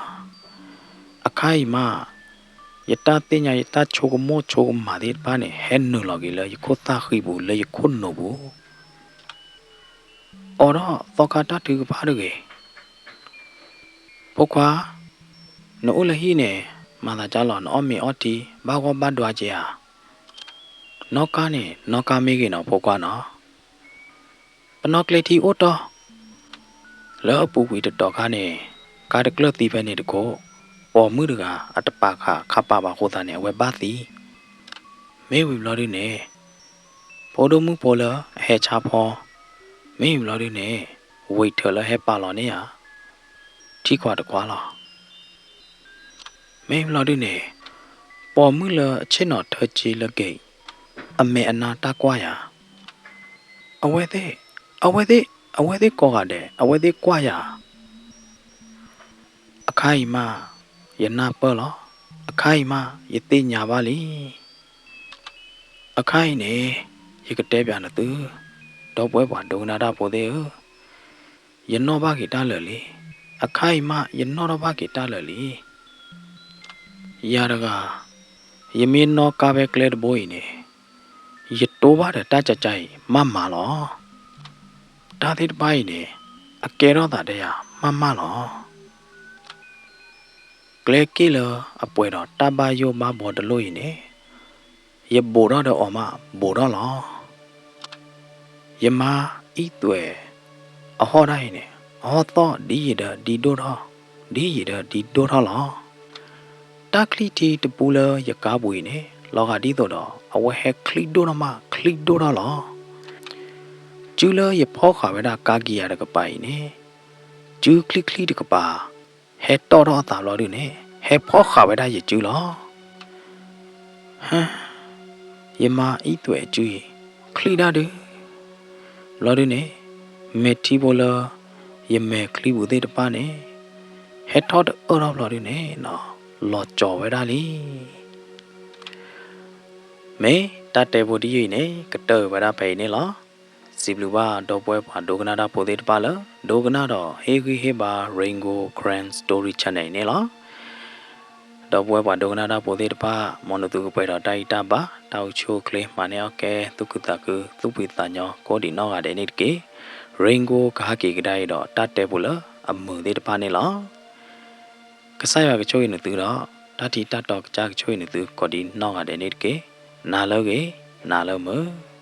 အခါအံၤမး ယတၢ်သ့ၣ်ညါ ယတၢ်ဆိကမိၣ်ဆိကမးသ့ၣ်တဖၣ်န့ၣ် ဟဲနုာ်လီၤက့ၤလၢယခိၣ်သၣ်ဃံပူၤ လၢယခိၣ်နူာ်ပူၤ အိးထီၣ်သီခါတၢ်ထုကဖၣ်တဂ့ၤ. ဖိခွါ, နအိၣ်လၢဟံၣ်န့ၣ် မၤသးဒ်လဲၣ်, နအီၣ်မ့ၤအီထံ ဘၣ်ဂီၢ်ဘၣ်ဒွါက့ၤဧါ. နီၣ်ကါန့ၣ် နီၣ်ကါမ့ၢ်ဂ့ၤနီၤ ဖိခွါနီၤ. ပနီၣ်ကျဲထံအိၣ်တီၢ် လၢအပူၤကွံာ်တတီၤခါန့ၣ် ကါတကျၢၢ်သံဖဲန့ၣ်တခိၣ်, ပိာ်မုၣ်တဂၤ အတပာ်ဃာ်ခးပာ်ဘၣ်အဃိသတးန့ၣ် အဝဲဘၣ်သံ. မ့ၢ်ဝံၤဘျီဒုန့ၣ် ဖိဒိၣ်မုၣ်ဖိလၢအဟဲဆါဖီ, မ့ၢ်ဝံၤဘျီဒုန့ၣ် ဝံးထၢၣ်လၢဟဲပာ်လီၤန့ၢ်ဧါ ထံခွးတခွးလီၤ. မ့ၢ်ဘျီဒုန့ၣ် ပိာ်မုၣ်လၢအဆ့ၣ်နီၤထၢက့လၢက့ၤ အမဲာ်အနါတၢ်ကွၢ်ယၤ, အဝဲသ့ၣ်, အဝဲသ့ၣ်, အဝဲသ့ၣ်ကိးဂၤဒဲး အဝဲသ့ၣ်ကွၢ်ယၤ. အခါအံၤမး ယနၢ်ပၢၢ်လီၤ. အခါအံၤမး ယသ့ၣ်ညါဘၣ်လံ. အခါအံၤန့ၣ် ယကတဲပၠးနသု, ဒီပုၢ်ဝဲၢ်ပှၤဒိကနၣ်တၢ်ဖိသ့ၣ်ဧၢ, ယနီၣ်ဘၣ်က့ၤတၢ်လၢာ်လံ. အခါအံၤမး ယနီၣ်ထီၣ်ဘၣ်က့ၤတၢ်လၢာ်လံ. ယၤတဂၤ ယမ့ၢ်နီၣ်ကါဖဲကျဲတဘိအံၤန့ၣ် ယတိၢ်ဘၣ်ဒီးတၢ်ကကါအံၤမးမးလီၤ. တၢ်သ့ၣ်တဖၣ်အံၤန့ၣ် အကဲထီၣ်သးဒီးယၤမးမးလီၤ. ကျဲက့ၣ်လၢအပှဲၤဒီးတၢ်ဘၣ်ယိၣ်ဘၣ်ဘီတလိၣ်အံၤန့ၣ် ယဘူးထီၣ်ဒီးအီၤမးဘူးထီၣ်လီၤ. ယမါအံၣ်သွဲးအဟီၣ်တၢ်အံၤန့ၣ် အဟီၣ်သီၣ်ဒ်ယံာ်ဒီးဒ်ဒိၣ်ထီၣ်, ဒ်ယံာ်ဒီးဒ်ဒိၣ်ထီၣ်လီၤ. တၢ်ချံထံတပူလၢယကါပူၤအံၤန့ၣ် လီၤဂာ်ဒ်သိးဒီး အဝဲဟဲချံဒိၣ်ထီၣ်မးချံဒိၣ်ထီၣ်လီၤ. စုလၢယဖီၣ်ဃာ်ဝဲဒၣ်ကါကံယၤတကပၤအံၤန့ၣ် စုချံချံတကပၤ ဟဲတီၣ်ထီၣ်အသးဘျီဒုန့ၣ် ဟဲဖီၣ်ဃာ်ဝဲဒၣ်ယစုလီၤ. ဟါ, ယမါအံၣ်သွဲးအစုအံၤ ချံဒၣ်ဒု, ဘျီဒုန့ၣ် မဲာ်ထံဖိလၢယမဲာ်ချံပူၤသ့ၣ်တဖၣ်န့ၣ် ဟဲထီၣ်တအၢၣ်ထီၣ်ဘျီဒုန့ၣ်နီၤ လီၤကၠီၤဝဲဒၣ်လံ. မ့ၢ်တၢ်တဲဖိတယုၢ်အံၤန့ၣ် ကတၢၢ်ဝဲဒၣ်ဖဲအံၤန့ၣ်လီၤ. စံးဘျုးဘၣ်ဒီပုၢ်ဝဲၢ်ပှၤဒိကနၣ်တၢ်ဖိသ့ၣ်တဖၣ်လၢ ဒိကနၣ်ဒီးဟ့ၣ်ဂံၢ်ဟ့ၣ်ဘါ Rain Gold Karen Story Channel အံၤန့ၣ်လီၤ. ဒီပုၢ်ဝဲၢ်ပှၤဒိကနၣ်တၢ်ဖိသ့ၣ်တဖၣ် မ်နသုကပှဲၤဒီးတၢ်ဂံၢ်တၢ်ဘါ တၢ်အိၣ်ဆူၣ်အိၣ်ချ့ မၤန့ၢ်အီၣ်ကဲ သူၣ်ခုသးခု သူၣ်ဖှံသးညီ ကိးဒံးနီၢ်ဂၤဒဲးန့ၣ်တက့ၢ်. Rain Gold ကဟဲက့ၤကဒါအံၤဒီး တၢ်တဲပူၤလၢအမုာ်သ့ၣ်တဖၣ်န့ၣ်လီၤ. ကစၢ်ယွၤကဆိၣ်ဂ့ၤနသုဒီး တၢ်ထံတၢ်တီကစၢ်ကဆိၣ်ဂ့ၤနသုကိးဒံးနီၢ်ဂၤဒဲးန့ၣ်တက့ၢ်. နၤလၢအဂ့ၤ, နၤလၢမုာ်.